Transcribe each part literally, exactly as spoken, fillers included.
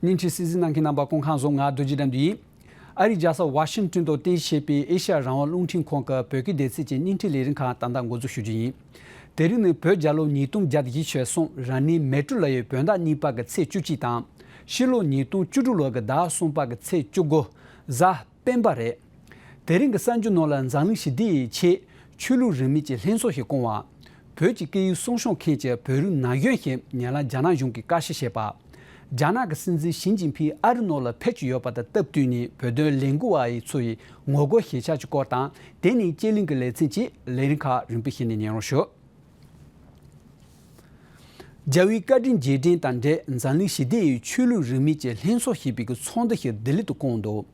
བརྙན་འཕྲིན་གསན་གཟིགས་གནང་མཁན་རྣམ་པ་སྐུ་ཁམས་བཟང་། ང་རྡོ་རྗེ་དགྲ་འདུལ་ཡིན། ཨ་རིའི་རྒྱལ་ས་ཝ་ཤིང་ཏོན་དུ་རྟེན་གཞི་བྱས་པའི་ཨེ་ཤ་ཡ་རང་དབང་རླུང་འཕྲིན་ཁང་གི་བོད་སྐད་སྡེ་ཚན་གྱི་བརྙན་འཕྲིན་ལས་རིམ་ཁག་ད་ལྟ་འགོ་འཛུགས་ཞུ་རྒྱུ་ཡིན། དེ་རིང་ནི་བོད་རྒྱལ་ལོ་ཉིས་སྟོང་བརྒྱ་དང་བཞི་བཅུ་ཞེ་གསུམ་རབ་གནས་མེ་སྤྲེལ་ལོ་ཡི་བོད་ཟླ་གཉིས་པ་གི་ཚེས་བཅུ་གཅིག་དང་། ཕྱི་ལོ་ཉིས་སྟོང་བཅུ་དྲུག་ལོ་གི་ཟླ་གསུམ་པ་གི་ཚེས་བཅུ་དགུ། གཟའ་སྤེན་པ་རེད། དེ་རིང་གི་གསར་འགྱུར་ནང་ལ་འཛམ་གླིང་ཞི་བདེ་ཡི་ཆེད་ཆོས་ལུགས་རིས་མེད་ཀྱི་ལྷན་ཚོགས་ཤིག་བསྐོང་བ། བོད་ཀྱི་སྐད་ཡིག་སྲུང་སྐྱོང་མཁན་གྱི་བོད་རིགས་ན་གཞོན་ཞིག་ཉེ་ལམ་རྒྱ་ནག་གཞུང་གིས་དཀར་ཞེན་བྱས་པ། རྒྱ་ནག་གི་སྲིད་འཛིན་ཞི་ཅིན་ཕིང་ཨ་རི་ནང་ལ་ཕེབས་ཀྱི་ཡོད་པ་དང་སྟབས་བསྟུན་ནས་བོད་དོན་ལས་འགུལ་བ་ཡི་ཚོ་ཡི་ངོ་རྒོལ་ཞན་ཆ་གྱི་སྐོར་དང་། དེ་ནས་སྤྱི་གླིང་གི་ལེ་ཚན་བཅས་ལས་རིམ་ཁག་རིམ་པས་བཤད་ནས་ཉན་རོགས་ཞུ། རྒྱལ་བའི་བཀའ་དྲིན་རྗེས་དྲན་དང་འབྲེལ་འཛམ་གླིང་ཞི་བདེ་ཡི་ཆོས་ལུགས་རིས་མེད་ཀྱི་ལྷན་ཚོགས་ཞེས་པའི་གི་ཚོགས་འདུ་ཞིག་ལྡི་ལི་དུ་བསྐོངས་འདུག་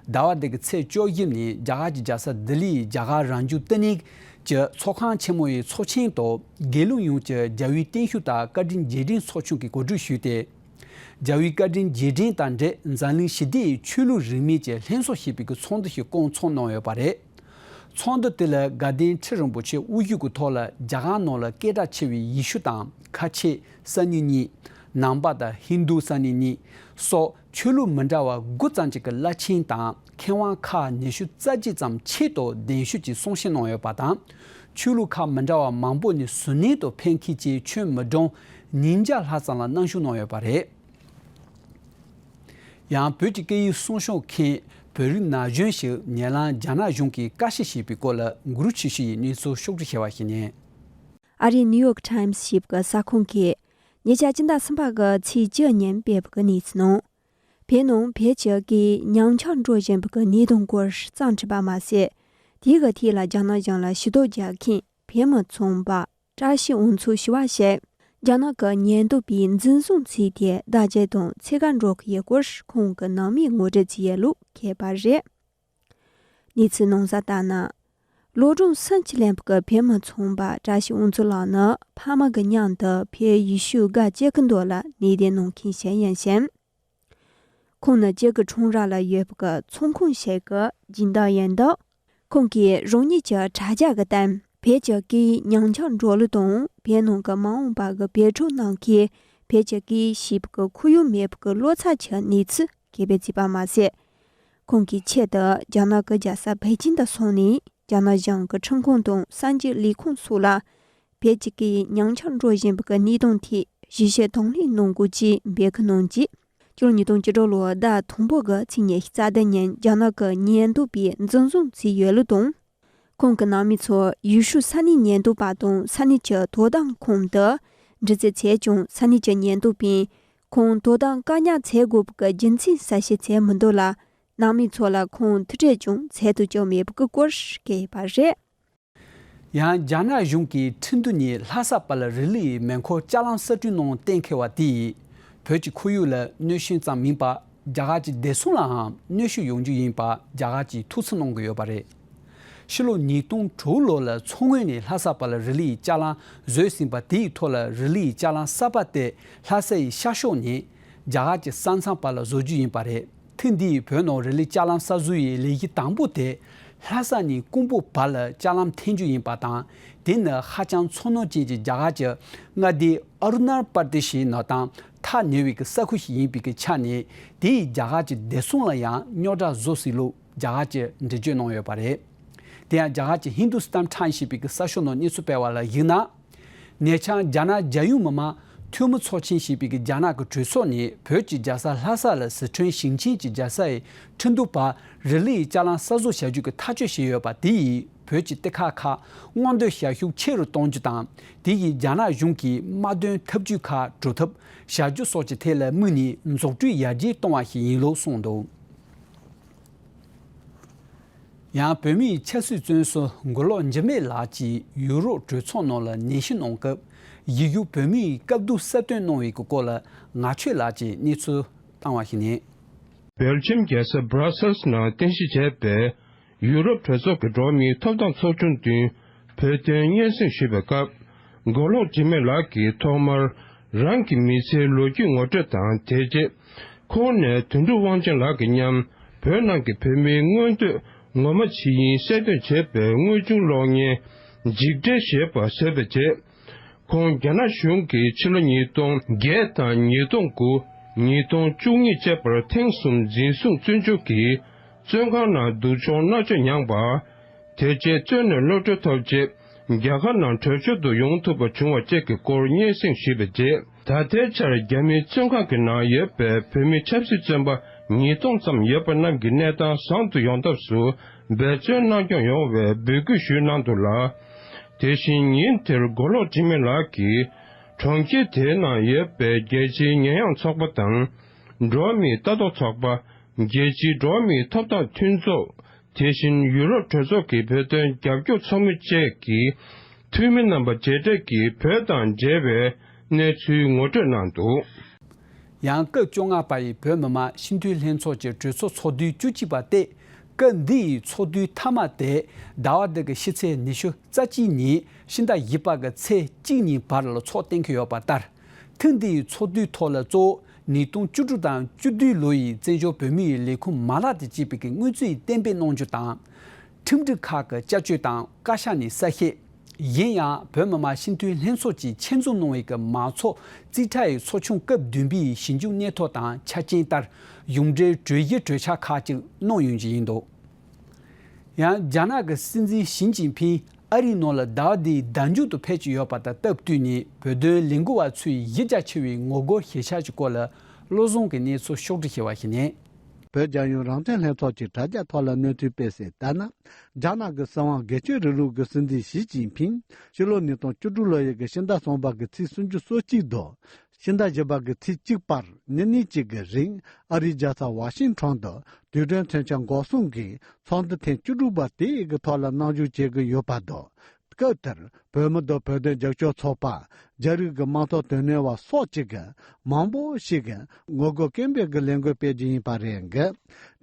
ཟླ་བ་འདི་གི་ཚེས་བཅུ་བཞི་ཉིན་རྒྱ་གར་གྱི་རྒྱལ་ས་ལྡི་ལིའི་རྒྱ་གར་རང་བྱུང་བསྟི་གནས་ཀྱི་ཚོགས་ཁང་ཆེན་མོ་ཡི་ཚོགས་ཆེན་དུ་རྒྱལ་ཡོངས་ཀྱི་རྒྱལ་བའི་བརྟན་བཞུགས་དང་བཀའ་དྲིན་རྗེས་དྲན་ཚོགས་ཆུང་གིས་གོ་སྒྲིག་ཞུས་ཏེ། རྒྱལ་བའི་བཀའ་དྲིན་རྗེས་དྲན་དང་འབྲེལ་འཛམ་གླིང་ཞི་བདེ་ཡི་ཆོས་ལུགས་རིས་མེད་ཀྱི་ལྷན་ཚོགས་ཞེས་པའི་གི་ཚོགས་འདུ་ཞིག་བསྐོང་ཚོགས་གནང་ཡོད་པ་རེད། ཚོགས་འདུ་དེ་ལ་དགའ་ལྡན་ཁྲི་རིན་པོ་ཆེ་དབུ་བཞུགས་ཀྱི་ཐོག་ལ་རྒྱ་གར་ནང་ལ་སྐད་གྲགས་ཆེ་བའི་ཡེ་ཤུ་དང་ཁ་ཆེ་ས་གནས་གཉིས། ནང་པ་དང་ཧིན་རྡུ་ས་གནས་གཉིས་སོགས་ཆོས་ལུགས་མི་འདྲ་བ་དགུ་ཙམ་གྱི་བླ་ཆེན་དང་མཁས་དབང་ཁག་ཉི་ཤུ་རྩ་གཅིག་ཙམ་ཆེད་དུ་གདན་ཞུ་གྱིས་གསུང་བཤད་གནང་ཡོད་པ་དང་། ཆོས་ལུགས་ཁག་མི་འདྲ་བ་མང་པོ་ནས་གཟུར་གནས་དུ་ཕེབས་མཁན་བཅས་ཁྱོན་མི་གྲངས་ཉིས་བརྒྱ་ལྷག་ཙམ་ལ་གནང་ཞུ་གནང་ཡོད་པ་རེད། ཡང་བོད་ཀྱི་སྐད་ཡིག་སྲུང་སྐྱོང་མཁན་བོད་རིགས་ན་གཞོན་ཞིག་ཉེ་ལམ་རྒྱ་ནག་གཞུང་གིས་དཀར་ཞེན་བྱས་པའི་སྐོར་ལ་གུ་རུ་ཆོས་སྐྱིད་ཡིས་གནས་ཚུལ་ཕྱོགས་བསྒྲིགས་བྱས་པ་ཞིག་ཉན། ཨ་རིའི་ནིའུ་ཡོག་ཊའིམ་སི་ཞེས་པའི་གསར་ཁང་གིས་ཉེ་ཆར་སྤྱི་ཟླ་གསུམ་པ་གི་ཚེས་བཅུ་ཉིན་སྤེལ་བའི་གནས་ཚུལ་ནང་། བོད་ནང་བོད་ཀྱི་སྐད་ཡིག་ཉམས་ཆག་འགྲོ་བཞིན་པའི་གནས་སྟངས་སྐོར་རྩོམ་བྲིས་པ་མ་ཟད། དེའི་གི་ཐད་ལ་རྒྱ་ནག་གཞུང་ལ་ཞུ་གཏུག་རྒྱག་མཁན་བོད་མི་ཚོང་པ་བཀྲ་ཤིས་དབང་ཕྱུག་ཞུ་བ་ཞིག་རྒྱ་ནག་གི་ཉེན་རྟོག་པས་འཛིན་བཟུང་བྱས་ཏེ་བརྡ་ཆད་དང་འཚོལ་ཁ་འགྲོ་གི་ཡོད་སྐོར་ཁོང་གི་ནང་མིས་ངོ་སྤྲོད་བྱས་ཡོད་ལུགས་འཁོད་པ་རེད། གནས་ཚུལ་ནང་གསལ་ལྟར་ན། ལོ་གྲངས་སུམ་ཅུ་ལོན་པའི་བོད་མི་ཚོང་པ་བཀྲ་ཤིས་དབང་ཕྱུག་ལགས་ནི་ཕ་མ་གི་མཉམ་དུ་བོད་ཡུལ་ཤུལ་སྒར་བཅུ་དགུ་མདོ་ལ་གནས་སྡོད་གནང་མཁན་ཞིག་ཡིན་ཞིང་། ཁོང་ནི་སྤྱི་གི་ཁྲོམ་ར་ལ་ཡོད་པའི་ཚོང་ཁང་ཞིག་གི་སྦྱིན་བདག་ཡིན་འདུག་ཁོང་གིས་རང་ཉིད་ཀྱི་དྲ་རྒྱ་གི་སྟེང་བོད་ཀྱི་སྐད་ཡིག་ཉམས་ཆག་འགྲོ་ལུགས་དང་བོད་ནང་གི་མ་འོངས་པ་གི་བོད་ཕྲུག་རྣམས་ཀྱིས་བོད་ཀྱི་སྐད་ཡིག་ཤེས་པའི་ཁོར་ཡུག་མེད་པའི་ལོ་ཙཱ་ཆགས་གནས་ཚུལ་འཁོད་པའི་བརྩིས་པ་མ་ཟད། ཁོང་གིས་ཆེད་དུ་རྒྱ་ནག་གི་རྒྱལ་ས་པེ་ཅིང་དུ་སོང་ནས་རྒྱ་ནག་གཞུང་གི་ཁྲིམས་ཁང་དང་གསར་འགྱུར་ལས་ཁུངས་སོགས་ལ་བོད་ཀྱི་སྐད་ཡིག་ཉམས་ཆག་འགྲོ་བཞིན་པའི་གནས་སྟངས་ཐད་ཞིབ་བཤེར་དང་ལེན་གནང་དགོས་ཅེས་འབོད་སྐུལ་གནང་རྗེས། སྤྱི་ལོ་ཉིས་སྟོང་བཅུ་དྲུག་ལོའི་ཟླ་དང་པོ་གི་ཚེས་ཉི་ཤུ་རྩ་བདུན་ཉིན་རྒྱ་ནག་གི་ཉེན་རྟོག་པས་འཛིན་བཟུང་བྱས་ཡོད་ལུགས་དང་། ཁོང་གི་ནང་མི་ཚོ་ཡུལ་ཤུལ་ས་གནས་ཉེན་རྟོག་པ་དང་ས་གནས་ཀྱི་དོ་དམ་ཁང་དུ་འདྲི་རྩད་བྱས་ཀྱང་ས་གནས་ཀྱི་ཉེན་རྟོག་པས་ཁོང་དོ་དམ་བཀག་ཉར་བྱེད་དགོས་པའི་རྒྱུ་མཚན་གསལ་བཤད་བྱས་མི་འདུག་ལ། ནང་མི་ཚོ་ལ་ཁོང་ཐུག་འཕྲད་ཀྱང་འཚོལ་དུ་བཅུག་མེད་པའི་སྐོར་བཀོད་ཡོད་པ་རེད། ཡང་རྒྱ་ནག་གཞུང་གིས་ཁྲིན་ཏུའུ་ནས་ལྷ་ས་བར་ལ་རི་ལི་ཡི་མེ་འཁོར་ལྕགས་ལམ་གསར་སྐྲུན་གནང་གཏན་འཁེལ་བ་དེས་བོད་ཀྱི་ཁོར་ཡུག་ལ་གནོད་སྐྱོན་ཙམ་མིན་པར་རྒྱ་གར་གྱི་བདེ་སྲུང་ལའང་གནོད་སྐྱོན་ཡོང་རྒྱུ་ཡིན་པ་རྒྱ་གར་གྱིས་ཐུགས་འཚབ་གནང་གི་ཡོད་པ་རེད། ཕྱི་ལོ་ཉིས་སྟོང་དྲུག་ལོ་ལ་མཚོ་སྔོན་ནས་ལྷ་ས་བར་ལ་རི་ལི་ཡི་ལྕགས་ལམ་བཟོས་ཟིན་པ་དེའི་ཐོག་ལ་རི་ལི་ཡི་ལྕགས་ལམ་གསར་པ་དེ་ལྷ་ས་ཡི་ཤར་ཕྱོགས་ནས་རྒྱ་གར་གྱི་ས་མཚམས་བར་ལ་བཟོ་རྒྱུ་ཡིན་པ་རེད། ཐེངས་འདིའི་བོད་ནང་རི་ལི་ལྕགས་ལམ་གསར་བཟོ་ཡི་ལས་གཞི་དང་པོ་དེ་ལྷ་ས་ནས་ཀོང་པོ་བར་ལ་ལྕགས་ལམ་འཐེན་རྒྱུ་ཡིན་པ་དང་། དེ་ནི་ཧ་ཅང་ཚོར་སྣང་ཅན་གྱི་རྒྱ་གར་གྱི་མངའ་སྡེ་ཨ་རུ་ན་པར་དེ་ཤི་ནང་དང་ཐག་ཉེ་བའི་གི་ས་ཁུལ་ཞིག་ཡིན་པའི་གི་ཆ་ནས་དེ་ཡིས་རྒྱ་གར་གྱི་བདེ་སྲུང་ལ་ཡང་རྙོག་དྲ་བཟོ་སྲིད་ལུགས་རྒྱ་གར་གྱིས་འགྲེལ་བརྗོད་གནང་ཡོད་པ་རེད། དེ་ཡང་རྒྱ་གར་གྱི་ཧིན་དུ་སི་ཐན་ཊའིམ་ཞེས་པའི་གི་གསར་ཤོག་ནང་གནས་ཚུལ་སྤེལ་བ་ལ་གཞིགས་ན། ཉེ་ཆར་རྒྱ་ནག་རྒྱལ་ཡོངས་མི་དམངས་འཐུས་མི་ཚོགས་ཆེན་ཞེས་པའི་གི་རྒྱ་ནག་གི་གྲོས་ཚོགས་ནས་བོད་ཀྱི་རྒྱལ་ས་ལྷ་ས་ལ་ཟི་ཁྲོན་ཞིང་ཆེན་གྱི་རྒྱལ་ས་ཡི་ཁྲིན་ཏུའུ་བར་རི་ལི་ཡི་ལྕགས་ལམ་གསར་བཟོ་བྱ་རྒྱུ་གི་ཐག་གཅོད་བྱས་ཡོད་པ་དེ་ཡིས་བོད་ཀྱི་གཏེར་ཁ་ཁག་སྔོག་འདོན་བྱ་ཤུགས་ཆེ་རུ་གཏོང་རྒྱུ་དང་། དེ་ཡིས་རྒྱ་ནག་གཞུང་གིས་དམག་དོན་འཐབ་ཇུས་ཁག་སྒྲུབ་ཐབས་བྱ་རྒྱུ་སོགས་ཀྱི་ཐད་ལ་དམིགས་ནས་འཛུགས་སྐྲུན་ཡར་རྒྱས་གཏོང་བ་ཞིག་ཡིན་ལུགས་གསུངས་འདུག་ཡང་བོད་མིའི་ཆབ་སྲིད་བཙོན་ཟུར་མགོ་ལོག་འཇིགས་མེད་ལགས་ཀྱིས་ཡུ་རོབ་གྲོས་ཚོགས་ནང་ལ་ནང་ཞུགས་གནང་སྐབས་གཞིས་བཞུགས་བོད་མིའི་སྐབས་བསྡུ་གསལ་སྟོན་གནང་བའི་སྐོར་ལ་ངག་ཆོས་ལགས་ཀྱིས་གནས་ཚུལ་བཏང་བ་ཞིག་ནས། སྦེལ་ཇམ་རྒྱལ་ས་སྦྲ་སེལ་ནང་རྟེན་གཞི་བྱས་པའི་ཡུ་རོབ་གྲོས་ཚོགས་ཀྱི་འགྲོ་བ་མིའི་ཐོབ་ཐང་ཚོགས་ཆུང་མདུན་བོད་དོན་སྙན་སེང་ཞུས་པའི་སྐབས། མགོ་ལོག་འཇིགས་མེད་ལགས་ཀྱིས་ཐོག་མར་རང་གི་མི་ཚེའི་ལོ་རྒྱུས་ངོ་སྤྲོད་དང་། དེ་རྗེས་ཁོང་ནས་དོན་གྲུབ་དབང་ཆེན་ལགས་ཀྱི་མཉམ་བོད་ནང་གི་བོད་མིའི་མངོན་འདོད་ངོ་མ་ཇི་ཡིན་གསལ་སྟོན་བྱས་པའི་དངོས་བྱུང་གློག་བརྙན་འཇིགས་བྲལ་ཞེས་པ་བཟོས་པའི་རྗེས། ཁོང་རྒྱ་ནག་གཞུང་གིས་ཕྱི་ལོ་ཉིས་སྟོང་བརྒྱད་དང་ཉིས་སྟོང་དགུ་ ཉིས་སྟོང་བཅུ་གཉིས་བཅས་པར་ཐེངས་གསུམ་འཛིན་བཟུང་བཙོན་འཇུག་གིས་བཙོན་ཁང་ནང་སྡུག་སྦྱོང་མནར་གཅོད་མྱངས་པ། དེ་རྗེས་བཙོན་ནས་གློད་གྲོལ་ཐོབ་རྗེས་རྒྱ་གར་ནང་བྲོས་བྱོལ་དུ་ཡོང་ཐུབ་པ་བྱུང་བ་བཅས་ཀྱི་སྐོར་སྙན་སེང་ཞུས་པའི་རྗེས། ད་ལྟའི་ཆར་རྒྱ་མིའི་བཙོན་ཁང་གི་ནང་ཡོད་པའི་བོད་མི་ཆབ་སྲིད་བཙོན་པ་ཉིས་སྟོང་ཙམ་ཡོད་པ་རྣམས་ཀྱི་གནས་སྟངས་བཟང་དུ་ཡོང་ཐབས་སུ་འབད་བརྩོན་གནང་སྐྱོང་ཡོང་བའི་འབོད་སྐུལ་ཞུས་གནང་འདུག་ལ། དེ་བཞིན་ཉིན་དེར་མགོ་ལོག་འཇིགས་མེད་ལགས་ཀྱིས། གྲོང་ཁྱེར་དེའི་ནང་ཡོད་པའི་རྒྱལ་སྤྱིའི་ཉེས་ཡངས་ཚོགས་པ་དང་། འགྲོ་བ་མིའི་ལྟ་རྟོག་ཚོགས་པ། རྒྱལ་སྤྱིའི་འགྲོ་བ་མིའི་ཐོབ་ཐང་མཐུན་ཚོགས། དེ་བཞིན་ཡུ་རོབ་གྲོས་ཚོགས་ཀྱི་བོད་དོན་རྒྱབ་སྐྱོར་ཚོགས་མི་བཅས་ཀྱི་འཐུས་མི་རྣམ་པ་མཇལ་འཕྲད་ཀྱིས་བོད་དང་འབྲེལ་བའི་གནས་ཚུལ་ངོ་སྤྲོད་གནང་འདུག། ཡང་སྐབས་བཅོ་ལྔ་པ་ཡི་བོད་མི་མང་སྤྱི་འཐུས་ལྷན་ཚོགས་ཀྱི་གྲོས་ཚོགས་ཚོགས་དུས་བཅུ་གཅིག་པ་སྟེ། སྐབས་འདི་ཡི་ཚོགས་དུས་མཐའ་མ་དེ་ཟླ་བ་འདི་གི་ཕྱི་ཚེས་ཉི་ཤུ་རྩ་གཅིག་ཉིན་ཕྱི་ཟླ་བཞི་པ་གི་ཚེས་གཅིག་ཉིན་བར་ལ་ཚོགས་གཏན་འཁེལ་ཡོད་པ་ལྟར། ཐེངས་འདི་ཡི་ཚོགས་དུས་ཐོག་ལ་གཙོ་བོ་ཉིས་སྟོང་བཅུ་དྲུག་དང་བཅུ་བདུན་ལོ་ཡི་བཙན་བྱོལ་བོད་མི་ཡི་ལས་ཁུངས་མ་ལག་དང་བཅས་པའི་གི་སྔོན་རྩིས་གཏན་འབེབས་གནང་རྒྱུ་དང་། ཁྲིམས་སྒྲིག་ཁག་གི་བསྐྱར་བཅོས་དང་བཀའ་ཤག་ནས་གསལ་བཤད། ཡིན་ཡང་བོད་མི་མང་སྤྱི་འཐུས་ལྷན་ཚོགས་ཀྱིས་ཆེད་འཛུགས་གནང་བའི་གི་མང་ཚོགས་རྩིས་ཁྲ་ཡི་ཚོགས་ཆུང་སྐབས་བདུན་པའི་ཞིབ་འཇུག་གནས་ཐོ་དང་ཆ་རྐྱེན་ལྟར་གཞུང་འབྲེལ་གྲོས་གཞི་གྲོས་འཆར་ཁག་ཅིག་གནང་ཡོང་གི་ཡིན་འདུག། ཡང་རྒྱ་ནག་གི་སྲིད་འཛིན་ཞི་ཅིན་ཕིང་ཨ་རིའི་ནང་ལ་ཟླ་བ་འདིའི་ཟླ་མཇུག་ཏུ་ཕེབས་ཀྱི་ཡོད་པ་དང་སྟབས་བསྟུན་ནས་བོད་དོན་ལས་འགུལ་བ་ཚོས་གཞི་རྒྱ་ཆེ་བའི་ངོ་རྒོལ་ཞིབ་བཤེར་གྱི་སྐོར་ལ་བློ་བཟང་གིས་གནས་ཚུལ་ཕྱོགས་སྒྲིག་བྱས་པ་ཞིག་ནས། བོད་རྒྱལ་ཡོངས་རང་བཙན་ལྷན་ཚོགས་ཀྱི་དྲ་རྒྱ་ཐོག་ལ་གནས་ཚུལ་སྤེལ་གསལ་ལྟར་ན། རྒྱ་ནག་གི་སྲིད་དབང་སྒེར་གཅོད་རིང་ལུགས་ཀྱི་སྲིད་འཛིན་ཞི་ཅིན་ཕིང་ཕྱི་ལོ་ཉིས་སྟོང་བཅུ་དྲུག་ལོ་ཡི་གི་ཕྱི་ཟླ་གསུམ་པ་གི་ཚེས་སུམ་ཅུ་སོ་གཅིག་དང་ཕྱི་ཟླ་བཞི་པ་གི་ཚེས་གཅིག་བར་ཉིན་གཉིས་གཅིག་གི་རིང་ཨ་རིའི་རྒྱལ་ས་ཝ་ཤིང་ཊོན་དུ་དུས་དྲན་མཚོན་ཆ་འགོག་སྲུང་གི་ཚོགས་འདུ་ཐེངས་བཅུ་དྲུག་པ་དེ་ཡི་གི་ཐོག་ལ་གནང་བཞུགས་བྱེད་ཀྱི་ཡོད་པ་དང་། སྐབས་དེར་བོད་མི་དང་བོད་དོན་རྒྱབ་སྐྱོར་ཚོགས་པ། རྒྱ་རིགས་ཀྱི་དམངས་གཙོ་དོན་གཉེར་བ་སོགས་ཀྱི་མང་པོ་ཞིག་གིས་ངོ་རྒོལ་སྐད་འབོད་ཀྱི་ལས་འགུལ་སྤེལ་རྒྱུ་ཡིན་པ་རེད་འགི།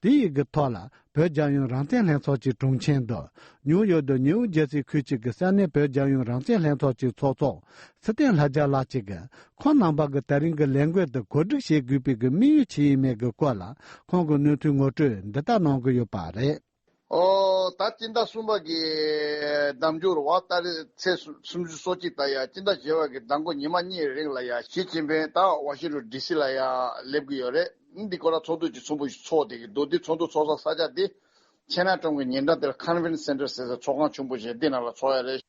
དེ་ཡི་གི་ཐོག་ལ་བོད་རྒྱལ་ཡོངས་རང་བཙན་ལྷན་ཚོགས་ཀྱི་དྲུང་ཆེ་མདོ། ནིའུ་ཡོག་དང་ནིའུ་ཇེ་སི་ཁུལ་གཅིག་གི་ས་གནས་བོད་རྒྱལ་ཡོངས་རང་བཙན་ལྷན་ཚོགས་ཀྱི་ཚོགས་གཙོ་ཚེ་བརྟན་ལྷ་རྒྱལ་ལགས་ཀྱིས་ཁོང་རྣམ་པ་གི་ད་རིང་གི་ལས་འགུལ་དེ་གོ་སྒྲིག་བྱེད་དགོས་པའི་གི་དམིགས་ཡུལ་ཅི་ཡིན་མེད་ཀྱི་སྐོར་ལ་ཁོང་གི་གནས་ཚུལ་ངོ་སྤྲོད་འདི་ལྟར་གནང་གི་ཡོད་པ་རེད། ཨོ། ད་སྤྱི་ཟླ་གསུམ་པ་གི་ཟླ་མཇུག་རུ་བ་ཏ་རིག་ཚེས་སུམ་ཅུ་སོ་གཅིག་དང་ཡ་སྤྱི་ཟླ་བཞི་པ་གི་ཟླ་འགོ་ཉི་མ་གཉིས་རིང་ལ་ཡ་ཞི་ཅིན་ཕིང་ད་ཝ་ཤིང་ཊོན་ཌི་སི་ལ་ཡ་སླེབས་ཀྱི་ཡོད་རེད། འདི་སྐོར་ལ་ཚོགས་འདུ་ཅིག་ཚོགས་འདུ་ཞིག་ཚོགས་བསྡད་ཀྱི་འདུག། འདི་ཚོགས་འདུ་ཚོགས་ས་ས་ཆ་འདི་ཆའི་ན་ཊའུན་གྱི་ཉེ་འགྲམ་དེར་ཁོན་ཝེན་ཤན་སེན་ཊར་ཟེར་ས་ཚོགས་ཁང་ཆེན་པོ་ཞིག་འདི་ནང་ལ་ཚོགས་ཡ་རེད།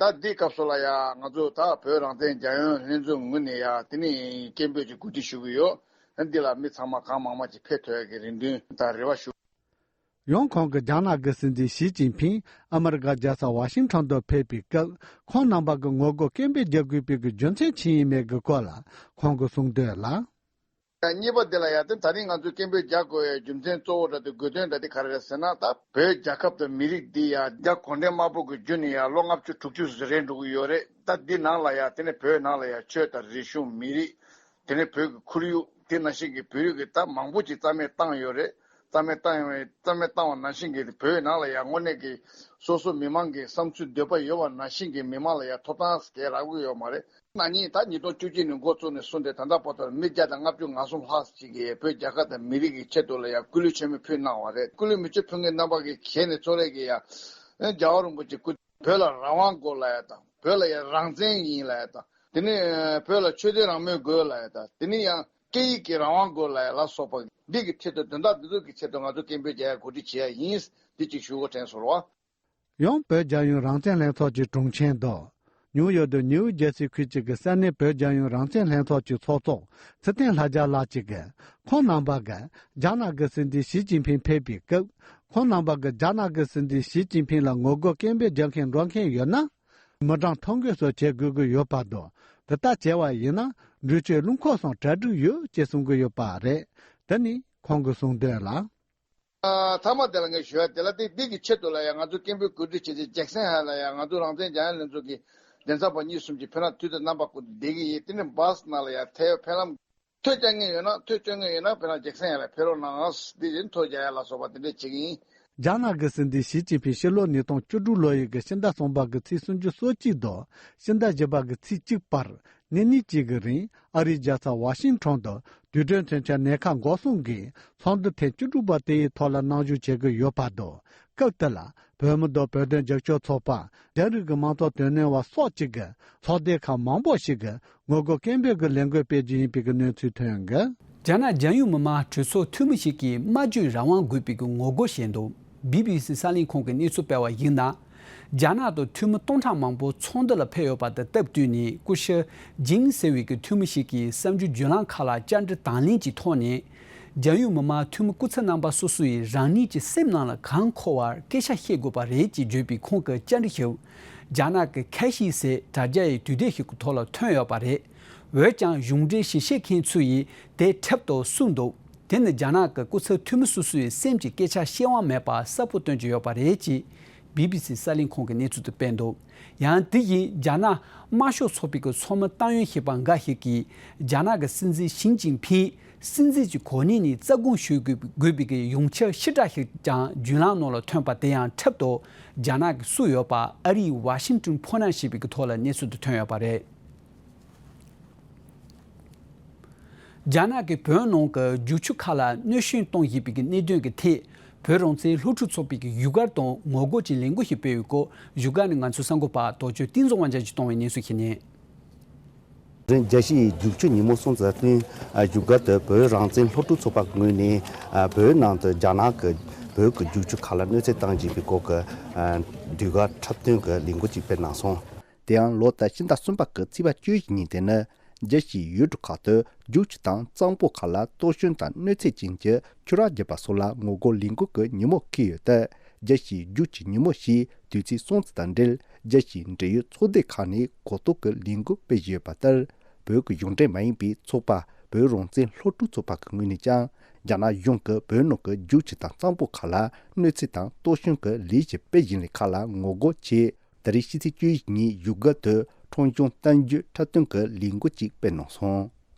ད་འདི་སྐབས་སུ་ལ་ཡ་ང་ཚོ་ད་བོད་རང་བཙན་རྒྱལ་ཡོངས་ལྷན་ཚོགས་ངོས་ནས་ཡ་དེ་ནི་སྐད་འབོད་ཅིག་གོ་སྒྲིག་ཞུ་གི་ཡོད། འདི་ལ་མི་ཚང་མ་གང་མང་མང་ཅིག་ཕེབས་ཐུབ་ཡ་གི་རེ་འདུན་དང་རེ་བ་ཞུ། ཡང་ཁོང་གིས་རྒྱ་ནག་གི་སྲིད་འཛིན་ཞི་ཅིན་ཕིང་ཨ་མི་རི་ཀ་རྒྱལ་ས་ཝ་ཤིང་ཊོན་དུ་ཕེབས་པའི་སྐབས་ཁོང་རྣམ་པ་གི་ངོ་རྒོལ་སྐད་འབོད་རྒྱག་དགོས་པའི་གི་རྒྱུ་མཚན་ཅི་ཡིན་མེད་ཀྱི་སྐོར་ལ་ཁོང་གིས་གསུངས་དོན་ལ། གཉིས་པ་དེ་ལ་ཡ་དེ་ད་རིང་ང་ཚོས་སྐད་འབོད་རྒྱག་དགོས་པའི་རྒྱུ་མཚན་གཙོ་བོ་འདྲ་དེ་དགོས་དོན་འདྲ་དེ་ག་རེ་རེད་ཟེར་ན། ད་བོད་རྒྱལ་ཁབ་དང་མི་རིགས་འདི་ཡ་རྒྱ་གུང་ཁྲན་དམར་པོ་གི་རྒྱུད་ནས་ཡ་ལོ་ལྔ་བཅུ་དྲུག་ཅུ་ཟིན་རན་འགྲོ་གི་ཡོད་རེད། ད་འདི་ནང་ལ་ཡ་དེ་ནས་བོད་ནང་ལ་ཡ་ཆོས་དང་རིག་གཞུང་མི་རིགས། དེ་ནས་བོད་ཀྱི་ཁོར་ཡུག་དེ་ནང་བཞིན་གྱི་བོད་རིགས་ཀྱི་ད་མང་པོ་ཅིག་རྩ་མེད་བཏང་ཡོད་རེད། རྩ་མེད་བཏང་ཡོད་རེད། རྩ་མེད་བཏང་བ་ནང་བཞིན་གྱི་བོད་ནང་ལ་ཡང་དངོས་གནས་ཀྱི་སོ་སོ་མི་མང་གི་བསམ་ཚུལ་འདོད་པ་ཡོད་པ་ནང་བཞིན་གྱི་མི་མང་ལ་ཡང་ཐོབ་ཐང་གང་ཡང་རག་གི་ཡོད་མ་རེད། ན་ནིང་ད་ཉིས་སྟོང་བཅུ་གཅིག་ནས་འགོ་བཙུགས་ནས་བཟུང་སྟེ་ད་ལྟ་བར་དུ་མི་བརྒྱ་དང་ལྔ་བཅུ་ང་གསུམ་ལྷག་ཅིག་གིས་བོད་རྒྱལ་ཁབ་དང་མི་རིགས་ཀྱི་ཆེད་དུ་ལ་ཡང་སྐུ་ལུས་མཆོད་མེ་ཕུལ་གནང་བ་རེད། སྐུ་ལུས་མཆོད་མེ་ཕུལ་མཁན་རྣམ་པ་གི་གྱེས་ནས་གཙོ་ལས་ཀྱི་ཡང་རྒྱལ་བ་རིན་པོ་ཆེ་སྐུ་བོད་ལ་རང་དབང་དགོས་ལབ་ཡ་དང་། བོད་ལ་ཡང་རང་བཙན་ཡིན་ལབ་ཡ་དང་། དེ་ནས་བོད་ལ་ཆོས་དད་རང་མོས་དགོས་ལབ་ཡ་དང་། དེ་ནས་ཡང་སྐད་ཡིག་གི་རང་དབང་དགོས་ལབ་ཡ་ལ་སོགས་པ་འདི་གི་ཆེད་དུ་དོན་དག་འདི་ཚོ་གི་ཆེད་དུ་ང་ཚོ་སྐད་འབོད་རྒྱག་ཡ་གོ་སྒྲིག་བྱེད་ཡ་ཡིན། འདི་གཅིག་ཞུ་དགོས་དྲན་སོང་རོགས། ཡང་བོད་རྒྱལ་ཡོངས་རང་བཙན་ལྷན་ཚོགས་ཀྱི་དྲུང་ཆེ་མདོ། ནིའུ་ཡོག་དང་ནིའུ་ཇེ་སི་ཁུལ་གཅིག་གི་ས་གནས་བོད་རྒྱལ་ཡོངས་རང་བཙན་ལྷན་ཚོགས་ཀྱི་ཚོགས་གཙོ་ཚེ་བརྟན་ལྷ་རྒྱལ་ལགས་གཅིག་གིས་ཁོང་རྣམ་པ་གིས་རྒྱ་ནག་གི་སྲིད་འཛིན་ཞི་ཅིན་ཕིང་ཕེབས་པའི་སྐབས་ཁོང་རྣམ་པ་གིས་རྒྱ་ནག་གི་སྲིད་འཛིན་ཞི་ཅིན་ཕིང་ལ་ངོ་རྒོལ་སྐད་འབོད་རྒྱག་མཁན་འགྲོ་མཁན་ཡོད་ན། མི་གྲངས་ཐོ་འགོད་སོགས་བྱེད་དགོས་ཀྱི་ཡོད་པ་དང་། དེ་ལྟར་བྱས་པ་ཡིན་ན་འགྲུལ་སྐྱོད་རླུང་འཁོར་སོགས་གྲ་སྒྲིག་ཡོད་ཅེས་གསུང་གི་ཡོད་པ་རེད། དེ་ནི་ཁོང་གིས་གསུངས་དོན་ལ། ཨ། མཐའ་མ་དེ་ལ་ངས་ཞུ་ཡ་དེ་ལ་དེ་འདི་གི་ཆེད་དུ་ལ་ཡང་ང་ཚོ་སྐད་འབོད་གོ་སྒྲིག་བྱས་ཏེ་ཇེག་སན་ཧའེ་ལ་ཡང་ང་ཚོ་རང་བཙན་རྒྱལ་ཡོངས་ལྷན་ཚོགས་ཀྱི་ལས་ཚབ་པ་གཉིས་གསུམ་གྱིས་ཕེབས་ན་དུས་དང་རྣམ་པ་ཀུན་ཏུ་བསྡད་ཀྱི་ཡིན། དེ་ནི་བྷ་སི་ནང་ལ་ཡང་ཐལ་ཕེབས་ལམ། ཐོ་རྒྱག་མཁན་ཡོད་ན་ཐོ་རྒྱག་མཁན་ཡོད་ན་ཕེབས་ན་ཇེག་སན་ཧའེ་ལ་ཕེབས་རོགས་གནང་། འདི་བཞིན་ཐོ་རྒྱག་ཡ་ལ་སོགས་པ་དེ་འདྲས་བྱེད་ཀྱི་ཡིན། རྒྱ་ནག་གི་སྲིད་འཛིན་ཞི་ཅིན་ཕིང་ཕྱི་ལོ་ཉིས་སྟོང་བཅུ་དྲུག་ལོ་ཡི་གི་ཕྱི་ཟླ་གསུམ་པ་གི་ཚེས་སུམ་ཅུ་སོ་གཅིག་དང་ཕྱི་ཟླ་བཞི་པ་གི་ཚེས་གཅིག་བར་ཉིན་གཉིས་གཅིག་གི་རིང་ཨ་རིའི་རྒྱལ་ས་ཝ་ཤིང་ཊོན་དུ་དུས་དྲན་མཚོན་ཆ་གནད་འགག་འགོག་སྲུང་གི་ཚོགས་འདུ་ཐེངས་བཅུ་དྲུག་པ་དེ་ཡི་ཐོག་ལ་གནང་བཞུགས་བྱེད་ཀྱི་ཡོད་པ་དང་། སྐབས་དེ་ལ་བོད་མི་དང་བོད་དོན་རྒྱབ་སྐྱོར་ཚོགས་པ། རྒྱ་རིགས་ཀྱི་མང་གཙོ་དོན་གཉེར་བ་སོགས་བཅས་ཀྱི་ཚོགས་སྡེ་ཁག་མང་པོ་ཞིག་གིས་ངོ་རྒོལ་སྐད་འབོད་ཀྱི་ལས་འགུལ་སྤེལ་གྱི་ཡིན་པའི་གནས་ཚུལ་ཐོན་ཡོད་འདུག་རྒྱ་ནག་རྒྱལ་ཡོངས་མི་དམངས་གྲོས་ཚོགས་འཐུས་མི་ཞིག་གིས་སྨྲ་བརྗོད་རང་དབང་དགོས་པའི་ངོ་རྒོལ་བྱས་འདུག་བི་བི་སི་གསར་ལམ་ཁང་གིས་གནས་ཚུལ་སྤེལ་བ་ཡིན་ན། རྒྱ་ནག་ཏུ་འཐུས་མི་སྟོང་ཕྲག་མང་པོ་ཚོགས་འདུ་ལ་ཕེབས་ཡོད་པ་དང་སྟབས་བསྟུན་ནས། སྐུ་ཞབས་ཇིང་ཟེར་བའི་གི་འཐུས་མི་ཞིག་གིས་གསར་འགྱུར་བརྒྱུད་ལམ་ཁག་ལ་བཅར་འདྲི་དང་ལེན་གྱི་ཐོག་ནས། རྒྱལ་ཡོངས་མི་དམངས་འཐུས་མི་སྐུ་ཚབ་རྣམ་པ་སོ་སོ་ཡིས་རང་ཉིད་ཀྱི་སེམས་ནང་ལ་གང་འཁོར་བར་སྐད་ཆ་བཤད་དགོས་པ་རེད་ཅེས་བརྗོད་པའི་ཁོང་གི་བཅར་འདྲི་ཞིག་རྒྱ་ནག་གི་ཁ་ཤིས་ཟེར་དྲ་རྒྱ་ཡི་དུས་དེབ་ཞིག་གི་ཐོག་ལ་ཐོན་ཡོད་པ་རེད། འོན་ཀྱང་གཞུང་འབྲེལ་ཞིབ་བཤེར་མཁན་ཚོ་ཡིས་དེ་འཁྲབ་སྟོན་གསུངས་འདུག་དེ་ནི་རྒྱ་ནག་གི་སྐུ་ཚབ་འཐུས་མི་སོ་སོའི་སེམས་ཀྱི་སྐད་ཆ་བཤད་དབང་མེད་པ་གསལ་པོ་སྟོན་གྱི་ཡོད་པ་རེད་ཅེས་བི་བི་སི་གསར་ལམ་ཁང་གི་གནས་ཚུལ་དུ་སྤེལ་འདུག་ཡང་དེ་བཞིན་རྒྱ་ནག་དམར་ཤོག་ཚོགས་པའི་གི་ཚོགས་མི་ཏང་ཡོན་ཞེས་པ་འགའ་ཞིག་གིས་རྒྱ་ནག་གི་སྲིད་འཛིན་ཞི་ཅིན་ཕིང་སྲིད་འཛིན་གྱི་གོ་གནས་ནས་རྩ་དགོངས་ཞུ་དགོས་པའི་གི་ཡོངས་ཁྱབ་ཕྱིར་བསྒྲགས་ཤིག་ཀྱང་བརྒྱུད་ལམ་ནང་ལ་ཐོན་པ་དེ་ཡང་འཁྲབ་སྟོན་རྒྱ་ནག་གིས་བསུ་ཡོད་པ་ཨ་རིའི་Washington Post་ཞེས་པའི་གི་ཐོག་ལ་གནས་ཚུལ་དུ་ཐོན་ཡོད་པ་རེད། རྒྱ་ནག་གིས་བོད་ནང་གི་རྒྱུག་ཆུ་ཁག་ལ་གནོད་སྐྱོན་གཏོང་བཞིན་པའི་གནད་དོན་གྱི་ཐད། བོད་རང་བཙན་སློབ་ཕྲུག་ཚོགས་པའི་བཞུགས་སྒར་དུ་ངོ་རྒོལ་གྱི་ལས་འགུལ་ཞིག་སྤེལ་བའི་སྐོར་བཞུགས་སྒར་ནས་ང་ཚོའི་གསར་འགོད་པ་རྡོ་རྗེ་བསྟན་འཛིན་དབང་རྒྱལ་གྱིས་བཏང་བའི་གནས་ཚུལ་ཞིག་ཡིན། རྒྱལ་སྤྱིའི་རྒྱུག་ཆུ་ཉིན་མོ་སྲུང་བརྩི་དང་བསྟུན། བཞུགས་སྒར་དུ་བོད་རང་བཙན་སློབ་ཕྲུག་ཚོགས་པ་ངོས་ནས་བོད་ནང་དུ་རྒྱ་ནག་གིས་བོད་ཀྱི་རྒྱུག་ཆུ་ཁག་ལ་གནོད་འཚེ་བཏང་བཞིན་པའི་སྐོར་གྱི་དུས་བཀག་འཁྲབ་སྟོན་གྱི་ལས་འགུལ་ཅིག་སྤེལ་གནང་སོང་། དེ་ཡང་ལོ་ཟླ་ཕྱི་ཟླ་གསུམ་པ་གི་ཚེས་པ་བཅུ་བཞི་ཉིན་དེ་ནི་རྒྱལ་སྤྱིའི་ཡུལ་གྲུ་ཁག་ཏུ་རྒྱུག་ཆུ་དང་གཙང་པོ་ཁག་ལ་གཏོར་སྐྱོན་དང་གནོད་འཚེ་ཅན་གྱི་ཆུ་རགས་བརྒྱབ་པ་སོགས་ལ་ངོ་རྒོལ་ལས་འགུལ་གྱི་ཉིན་མོ་འཁེལ་ཡོད་སྟབས། རྒྱལ་སྤྱིའི་རྒྱུག་ཆུ་ཉིན་མོ་ཞེས་དུས་ཚིགས་སྲུང་བརྩི་དང་འབྲེལ། རྒྱལ་སྤྱིའི་འབྲེལ་ཡོད་ཚོགས་སྡེ་ཁག་ནས་གོ་རྟོགས་ཀྱི་ལས་འགུལ་སྤེལ་བཞིན་ཡོད་པ་ལྟར། བོད་ཀྱི་གཞུང་འབྲེལ་མ་ཡིན་པའི་ཚོགས་པ་བོད་རང་བཙན་སློབ་ཕྲུག་ཚོགས་པ་གི་ངོས་ནས་ཀྱང་། རྒྱ་ནག་གཞུང་གིས་བོད་ནང་གི་རྒྱུག་ཆུ་དང་གཙང་པོ་ཁག་ལ་གནོད་འཚེ་དང་གཏོར་སྐྱོན་གྱི་ལས་གཞི་སྤེལ་བཞིན་པའི་ཁག་ལ་ངོ་རྒོལ་ཆེད། ད་རེས་ཕྱི་ཚེས་བཅུ་བཞི་ཉིན་བཞུགས་སྒར་དུ་ཁྲོམ་གཞུང་གཏམ་བརྗོད་འཁྲབ་སྟོན་གྱི་ལས་འགུལ་ཅིག་སྤེལ་གནང་སོང་།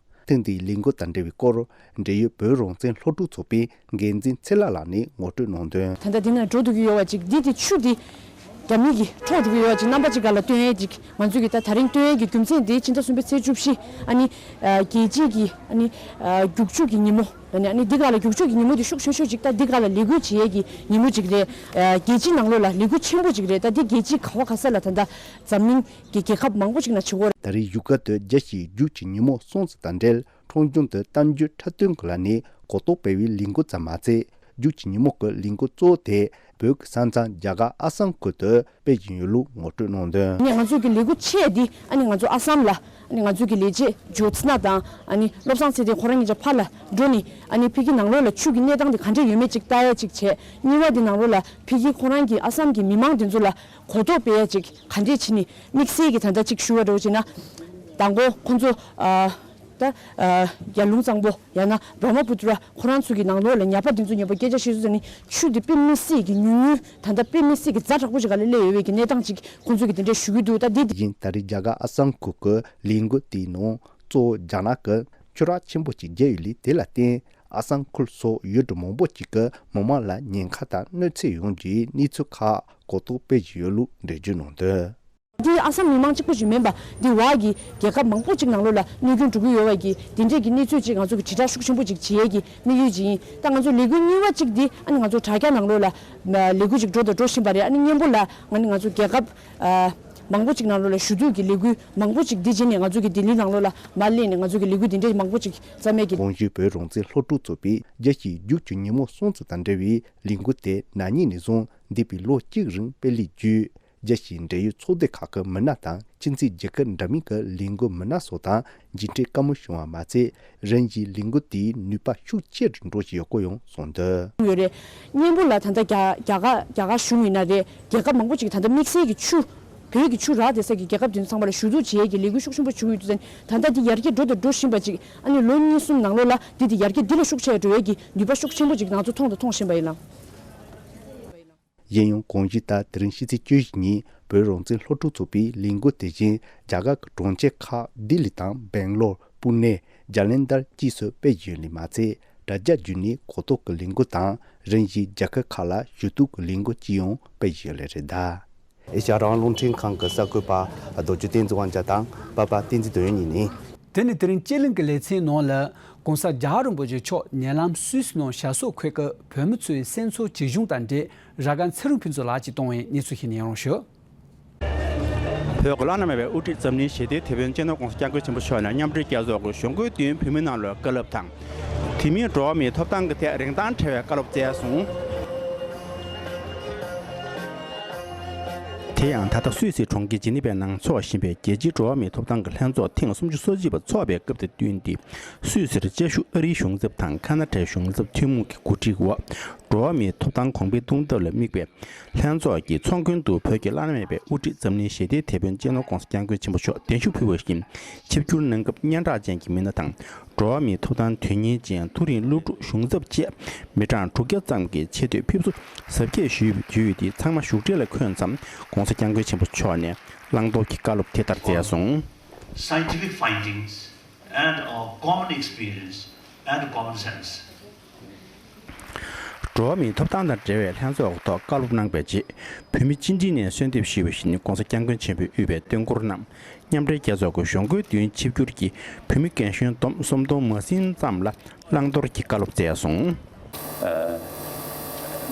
ཐེངས་འདིའི་ལས་འགུལ་དང་འབྲེལ་བའི་སྐོར། འབྲེལ་ཡོད་བོད་རང་བཙན་སློབ་ཕྲུག་ཚོགས་པའི་འགན་འཛིན་ཚེ་ལྷ་ལགས་ནས་ངོ་སྤྲོད་གནང་དོན། ད་ལྟ་འདི་ན་འགྲོ་འདུག་གི་ཡོད་པ་ཅིག་འདི་དེ་ཆུ་འདི་རྒྱ་མི་གིས་འཕྲོག་འགྲོ་གི་ཡོད་པ་ཅིག་རྣམ་པ་ཅིག་ག་ལ་སྟོན་ཡས་ཅིག་ང་ཚོས་ཀྱི་ད་ད་རིང་སྟོན་ཡས་ཀྱི་རྒྱུ་མཚན་འདི་ཕྱི་ཟླ་གསུམ་པའི་ཚེས་བཅུ་བཞི་ཨ་ནི་རྒྱལ་སྤྱིའི་གི་ཨ་ནི་རྒྱུག་ཆུ་གི་ཉིན་མོ་ཨ་ནི་ཨ་ནི་འདི་ག་ལ་རྒྱུག་ཆུ་གི་ཉིན་མོ་འདི་ཤུགས་ཆེ་ཤོས་ཅིག་ད་འདི་ག་ལ་ལས་འགུལ་བྱེད་ཡས་ཀྱི་ཉིན་མོ་ཅིག་རེད། རྒྱལ་སྤྱིའི་ནང་ལོགས་ལ་ལས་འགུལ་ཆེན་པོ་ཅིག་རེད། ད་འདི་རྒྱལ་སྤྱིའི་ག་བ་ག་ས་ལ་ད་ལྟ་འཛམ་གླིང་གི་རྒྱལ་ཁབ་མང་པོ་ཅིག་ན་བྱེད་ཀྱི་ཡོད་རེད། ད་རེས་བཞུགས་སྒར་དུ་རྒྱལ་སྤྱིའི་རྒྱུག་ཆུ་ཉིན་མོ་སྲུང་བརྩི་དང་འབྲེལ་ཁྲོམ་གཞུང་དུ་གཏམ་བརྗོད་འཁྲབ་སྟོན་གྱི་ལམ་ནས་གོ་རྟོགས་སྤེལ་བའི་ལས་འགུལ་ཙམ་མ་ཚད། རྒྱུག་ཆུ་ཉིན་མོ་གི་ལས་འགུལ་གཙོ་བོ་དེ་བོད་ཀྱི་ས་མཚམས་རྒྱ་གར་ཨ་སམ་ཁུལ་དུ་སྤེལ་བཞིན་ཡོད་ལུགས་ངོ་སྤྲོད་གནང་དོན། ནས་ང་ཚོ་གི་ལས་འགུལ་ཆེ་འདི་ཨ་ནི་ང་ཚོ་ཨ་སམ་ལ་ཨ་ནི་ང་ཚོ་གི་ལས་བྱེད་ཇོ་ཚ་ན་དང་ཨ་ནི་བློ་བཟང་ཚེ་བརྟན་ཁོ་རང་གཉིས་ཆ་ཕར་ལ་འགྲོ་ནས་ཨ་ནི་ཕ་གི་ནང་ལོགས་ལ་ཆུ་གི་གནས་སྟངས་དེ་ག་འདྲས་ཡོད་མེད་ཅིག་ལྟ་ཡས་ཅིག་བྱས། གཉིས་པ་དེ་ནང་ལོགས་ལ་ཕ་གི་ཁོ་རང་གི་ཨ་སམ་གི་མི་མང་དེ་ཚོ་ལ་གོ་རྟོགས་སྤེལ་ཡས་ཅིག་ག་འདྲས་བྱས་ནས་དམིགས་བསལ་གྱི་ད་ལྟ་ཅིག་ཞུ་བ་འདྲ་བོ་བྱས་ན། དང་པོ་ཁོང་ཚོ་ཨ། ད་ཨ་རྒྱ་ལུང་གཙང་པོ་ཡང་ན་བྷྲ་མ་པུ་ཏྲ་ཁོ་རང་ཚོ་གི་ནང་ལོགས་ལ་ཉ་པ་འདི་ཚོ་ཉ་པ་སྐད་ཆ་བཤད་ཚུལ་ཟེར་ནི་ཆུ་འདི་དཔེ་མི་སྲིད་ཀྱི་ཉུང་ཉུང་ད་ལྟ་དཔེ་མི་སྲིད་ཀྱི་ཛ་དྲག་པོ་ཞིག་ག་ལ་སླེབས་ཡོད་པའི་གི་གནས་སྟངས་ཅིག་ཁོང་ཚོ་གི་དེ་འདྲས་ཞུ་གི་འདུག་ད་འདི་དེ་བཞིན་ད་རེས་རྒྱ་གར་ཨ་སམ་ཁུལ་གྱི་ལས་འགུལ་དེའི་ནང་གཙོ་བོ་རྒྱ་ནག་གི་ཆུ་རགས་ཆེན་པོ་ཅིག་བརྒྱབ་ཡོད་ལུགས་དེ་ལ་བརྟེན། ཨ་སམ་ཁུལ་སོགས་ཡུལ་གྲུ་མང་པོ་ཅིག་གི་མི་མང་ལ་ཉེན་ཁ་དང་གནོད་འཚེ་ཡོང་རྒྱུའི་གནས་ཚུལ་ཁག་གོ་རྟོགས་སྤེལ་བཞིན་ཡོད་ལུགས་འགྲེལ་བརྗོད་གནང་དོན། འདི་ཨ་སམ་མི་མང་གཅིག་པོ་ཞིག་མིན་པ། འདི་བར་གྱི་རྒྱལ་ཁབ་མང་པོ་ཅིག་ནང་ལོགས་ལ་གནོད་སྐྱོན་འགྲོ་གི་ཡོད་པ་གི་དེ་འདྲས་ཀྱི་གནས་ཚུལ་ཅིག་ང་ཚོ་གི་དྲིལ་བསྒྲགས་ཤུགས་ཆེན་པོ་ཅིག་བྱེད་ཡས་ཀྱི་དམིགས་ཡུལ་ཅིག་ཡིན། ད་ང་ཚོ་ལས་འགུལ་གཉིས་པ་ཅིག་འདི་ཨ་ནི་ང་ཚོ་དྲ་རྒྱ་ནང་ལོགས་ལ་ལས་འགུལ་ཅིག་འགྲོ་དང་འགྲོ་བཞིན་པ་རེད། ཨ་ནི་སྔོན་པོ་ལ་ང་ནི་ང་ཚོ་རྒྱལ་ཁབ་མང་པོ་ཅིག་ནང་ལོགས་ལ་ཞུ་གཏུག་གི་ལས་འགུལ་མང་པོ་ཅིག་འདི་བྱས་ནས་ང་ཚོ་གི་ལྡི་ལི་ནང་ལོགས་ལ་མར་སླེབས་ནས་ང་ཚོ་གི་ལས་འགུལ་འདི་འདྲས་མང་པོ་ཅིག་བརྩམས་ཡས་ཀྱི། གོང་ཞུས་བོད་རང་བཙན་སློབ་ཕྲུག་ཚོགས་པའི་རྒྱལ་སྤྱིའི་རྒྱུག་ཆུ་ཉིན་མོ་སྲུང་བརྩི་དང་འབྲེལ་བའི་ལས་འགུལ་དེ་ན་ནིང་ནས་བཟུང་འདས་པའི་ལོ་གཅིག་རིང་སྤེལ་ལས་བརྒྱུད། རྒྱལ་སྤྱིའི་འབྲེལ་ཡོད་ཚོགས་སྡེ་ཁག་གི་མི་སྣ་དང་ཕྱི་སྲིད་རྒྱལ་ཁབ་འདྲ་མིན་གྱི་ལས་འགུལ་མི་སྣ་སོགས་དང་མཇལ་འཕྲད་བཀའ་མོལ་བྱུང་བ་མ་ཚད། རིམ་བཞིན་ལས་འགུལ་དེའི་ནུས་པ་ཤུགས་ཆེ་རུ་འགྲོ་བཞིན་ཡོད་སྐོར་ཡང་གསུངས་འདུག་ཡོད་རེད། སྔོན་པོ་ལ་ད་ལྟ་རྒྱ་རྒྱ་གར་རྒྱ་གར་གཞུང་ཡིན་ན་རེད། རྒྱལ་ཁབ་མང་པོ་ཅིག་ད་ལྟ་དམིགས་བསལ་གྱི་ཆུ་བོད་ཀྱི་ཆུ་རགས་བསྡད་ས་ཀྱི་རྒྱལ་ཁབ་དེ་ཚོ་ཚང་མ་ལ་ཞུ་གཏུག་བྱེད་ཡས་ཀྱི་ལས་འགུལ་ཤུགས་ཆེན་པོ་བྱུང་ཡོད་དུས་ཙང་ད་ལྟ་འདི་ཡར་རྒྱས་འགྲོ་དང་འགྲོ་བཞིན་པ་ཅིག་ཨ་ནི་ལོ་གཉིས་གསུམ་ནང་ལོགས་ལ་འདི་དེ་ཡར་རྒྱས་འདི་ལས་ཤུགས་ཆེ་འགྲོ་ཡས་ཀྱི་ནུས་པ་ཤུགས་ཆེན་པོ་ཅིག་ང་ཚོ་མཐོང་དང་མཐོང་བཞིན་པ་ཡིན་ལ། གཞན་ཡང་གོང་ཞུས་ལྟར་དེ་རིང་ཕྱི་ཚེས་བཅུ་བཞི་ཉིན་བོད་རང་བཙན་སློབ་ཕྲུག་ཚོགས་པའི་ལས་འགུལ་དེ་བཞིན་རྒྱ་གར་གྱི་གྲོང་ཁྱེར་ཁག་ལྡི་ལི་དང་སྦེང་ལོར། པུ་ནེ། ཇ་ལན་དར་བཅས་སུ་སྤེལ་བཞིན་ཡོད་ལུགས་མ་ཚད། དྲ་རྒྱ་བརྒྱུད་ནས་གོ་རྟོགས་ཀྱི་ལས་འགུལ་དང་རིམ་བཞིན་རྒྱལ་ཁབ་ཁག་ལ་ཞུ་གཏུག་གི་ལས་འགུལ་བཅས་ཡང་སྤེལ་བཞིན་ཡོད་ལུགས་རེད་གདའ། ཨེ་ཤ་ཡ་རང་དབང་རླུང་འཕྲིན་ཁང་གི་གསར་འགོད་པ་རྡོ་རྗེ་བསྟན་འཛིན་དབང་རྒྱལ་དང་པ་པ་བསྟན་འཛིན་དོན་ཡོད་གཉིས་ནས། དེ་ནི་དེ་རིང་སྤྱི་གླིང་གི་ལེ་ཚན་ནང་ལ་༸གོང་ས་༸རྒྱལ་བ་རིན་པོ་ཆེ་མཆོག་ཉེ་ལམ་སུད་སི་ནང་ཞབས་སོར་འཁོད་སྐབས་བོད་མི་ཚོའི་སེམས་ཚོར་ཇི་བྱུང་དང་འབྲེལ་ར་སྒང་ཚེ་རིང་ཕུན་ཚོགས་ལགས་ཀྱིས་གཏོང་བའི་གནས་ཚུལ་ཞིག་ནས་ཡང་རོགས་ཞུ། བོད་ཀྱི་བླ་ན་མེད་པའི་དབུ་ཁྲིད་འཛམ་གླིང་ཞི་བདེའི་དེད་དཔོན་སྤྱི་ནོར་༸གོང་ས་༸སྐྱབས་མགོན་ཆེན་པོ་མཆོག་ནས་མཉམ་འབྲེལ་རྒྱལ་ཚོགས་ཀྱི་གཞུང་སྒོའི་མདུན་བོད་མི་རྣམས་ལ་བཀའ་སློབ་དང་། དེ་མིན་འགྲོ་བ་མིའི་ཐོབ་ཐང་གི་ཐད་རིན་ཐང་བྲལ་བའི་བཀའ་སློབ་སྩལ་སོང་། དེ་ཡང་ད་ལྟ་སུད་སི་གྲོང་ཁྱེར་ཇི་ནི་ཝའི་ནང་འཚོགས་བཞིན་པའི་རྒྱལ་སྤྱིའི་འགྲོ་བ་མིའི་ཐོབ་ཐང་གི་ལྷན་ཚོགས་ཐེངས་སུམ་ཅུ་སོ་གཅིག་པ་འཚོགས་པའི་སྐབས་དང་བསྟུན་ཏེ། སུད་སིར་བཅའ་བཞུགས་ཨ་རིའི་གཞུང་ཚབ་དང་ཁ་ན་ཌའི་གཞུང་ཚབ་ཐུན་མོང་གི་གོ་སྒྲིག་འོག་འགྲོ་བ་མིའི་ཐོབ་ཐང་གོང་འཕེལ་གཏོང་ཐབས་ལ་དམིགས་པའི་ལྷན་ཚོགས་ཀྱི་ཚོགས་མགོན་དུ་བོད་ཀྱི་བླ་ན་མེད་པའི་དབུ་ཁྲིད་འཛམ་གླིང་ཞི་བདེའི་དེད་དཔོན་སྤྱི་ནོར་༸གོང་ས་༸སྐྱབས་མགོན་ཆེན་པོ་མཆོག་གདན་ཞུ་ཕུལ་བ་བཞིན། ཆིབས་བསྒྱུར་གནང་སྐབས་སྙན་གྲགས་ཅན་གྱི་མི་སྣ་དང་། འགྲོ་བ་མིའི་ཐོབ་ཐང་དོན་གཉེར་ཅན་ཐུགས་རིང་སློབ་ཕྲུག་གཞུང་ཚབ་བཅས་མི་གྲངས་དྲུག་བརྒྱ་ཙམ་གྱིས་ཆེ་བསྟོད་ཕེབས་བསུ་གཟབ་རྒྱས་ཞུས་ཡོད་དེ། ཚང་མ་བཞུགས་གྲལ་ལ་འཁོད་མཚམས་༸གོང་ས་༸སྐྱབས་མགོན་ཆེན་པོ་མཆོག་ནས་བླང་དོར་གྱི་བཀའ་སློབ་དེ་ལྟར་སྩལ་སོང་། Scientific findings and our common experience and common sense. འགྲོ་བ་མིའི་ཐོབ་ཐང་དང་འབྲེལ་བའི་ལྷན་ཚོགས་ཐོག་བཀའ་སློབ་གནང་བའི་རྗེས། བོད་མི་སྤྱི་འཐུས་ནས་གསོལ་འདེབས་ཞུས་པ་བཞིན་༸གོང་ས་༸སྐྱབས་མགོན་ཆེན་པོས་དབུས་པའི་བསྟན་འཁོར་རྣམས་མཉམ་འབྲེལ་རྒྱལ་ཚོགས་ཀྱི་གཞུང་སྒོའི་མདུན་ཆིབས་བསྒྱུར་གྱིས་བོད་མི་རྒན་གཞོན་བསྡོམས་སུམ་སྟོང་མ་ཟིན་ཙམ་ལ་བླང་དོར་གྱི་བཀའ་སློབ་སྩལ་སོང་། ཨ།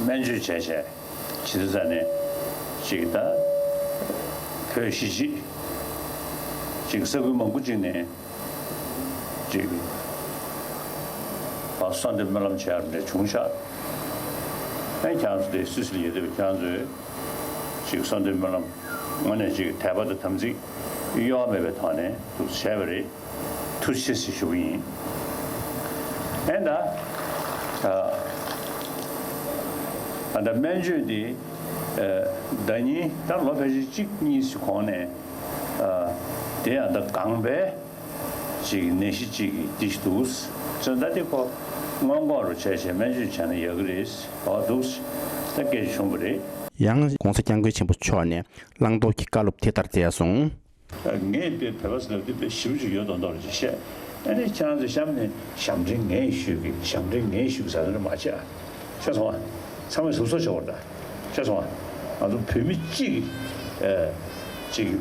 སྨན་བཅོས་བྱས་བྱས་ཇི་ལྟར་ཟ་ནས་ཅིག་ད་བོད་གཞིས་བྱེས་ཅིག་ས་ཁུལ་མང་པོ་ཅིག་ནས་ཅིག་ཨ་གསོལ་འདེབས་སྨོན་ལམ་བྱས་ཡ་འདྲ་བྱུང་ཤག་ཨེ་ཁྱེད་རང་ཚོ་དེ་སུད་སི་ལ་ཡོད་དུས་ཁྱེད་རང་ཚོས་ཅིག་གསོལ་འདེབས་སྨོན་ལམ་དངོས་གནས་ཅིག་དད་པ་དང་དམ་ཚིག་གཡོ་བ་མེད་པའི་ཐོག་ནས་འདུག་བྱས་པ་རེད། ཐུགས་རྗེ་ཆེ་ཞེས་ཞུ་གི་ཡིན། ཨེ་ད། ཨ། ཨ་ད་སྨན་བཅོས་འདི། ཨ། ཟླ་ཉིན་ད་ལོ་ཕལ་ཆེར་གཅིག་གཉིས་ཤིག་གོང་ནས། ཨ། དེ་ཡང་ད་གང་པའི་ཅིག་ནད་གཞི་ཅིག་གི་འདི་ཞིག་འདུག་ཙང་ད་དེ་ཁོ་སྔོན་འགོག་རུ་བྱས་བྱས་སྨན་བཅོས་བྱས་ན་ཡག་གི་རེད། འོ་འདུག་ད་སྐད་ཆ་བྱུང་བ་རེད། ཡང་༸གོང་ས་༸སྐྱབས་མགོན་ཆེན་པོ་མཆོག་ནས་བླང་དོར་གྱི་བཀའ་སློབ་དེ་ལྟར་སྩལ་སོང་། ངས་དཔེ་བོད་པ་ཟེར་ལབ་དུས་དཔེ་ཞིབ་ཅིག་ཡོད་མདོག་མདོག་ཅིག་བཤད། ཨ་ནི་ཁྱེད་རང་ཚོ་གཤམ་ནས་ཞབས་འདྲེན་ངས་ཞུས་གི་ཞབས་འདྲེན་ངས་ཞུས་གི་ཟེར་ནས་མ་བྱེད་ཨ། ཤེས་སོང་ཨ། ཚང་མས་ཟུར་གསོག་བྱེད་དགོས་རེད་ད། ཤེས་སོང་ཨ། ང་ཚོ་བོད་མི་གཅིག་གིས་ཨ། ཅིག་བྱ་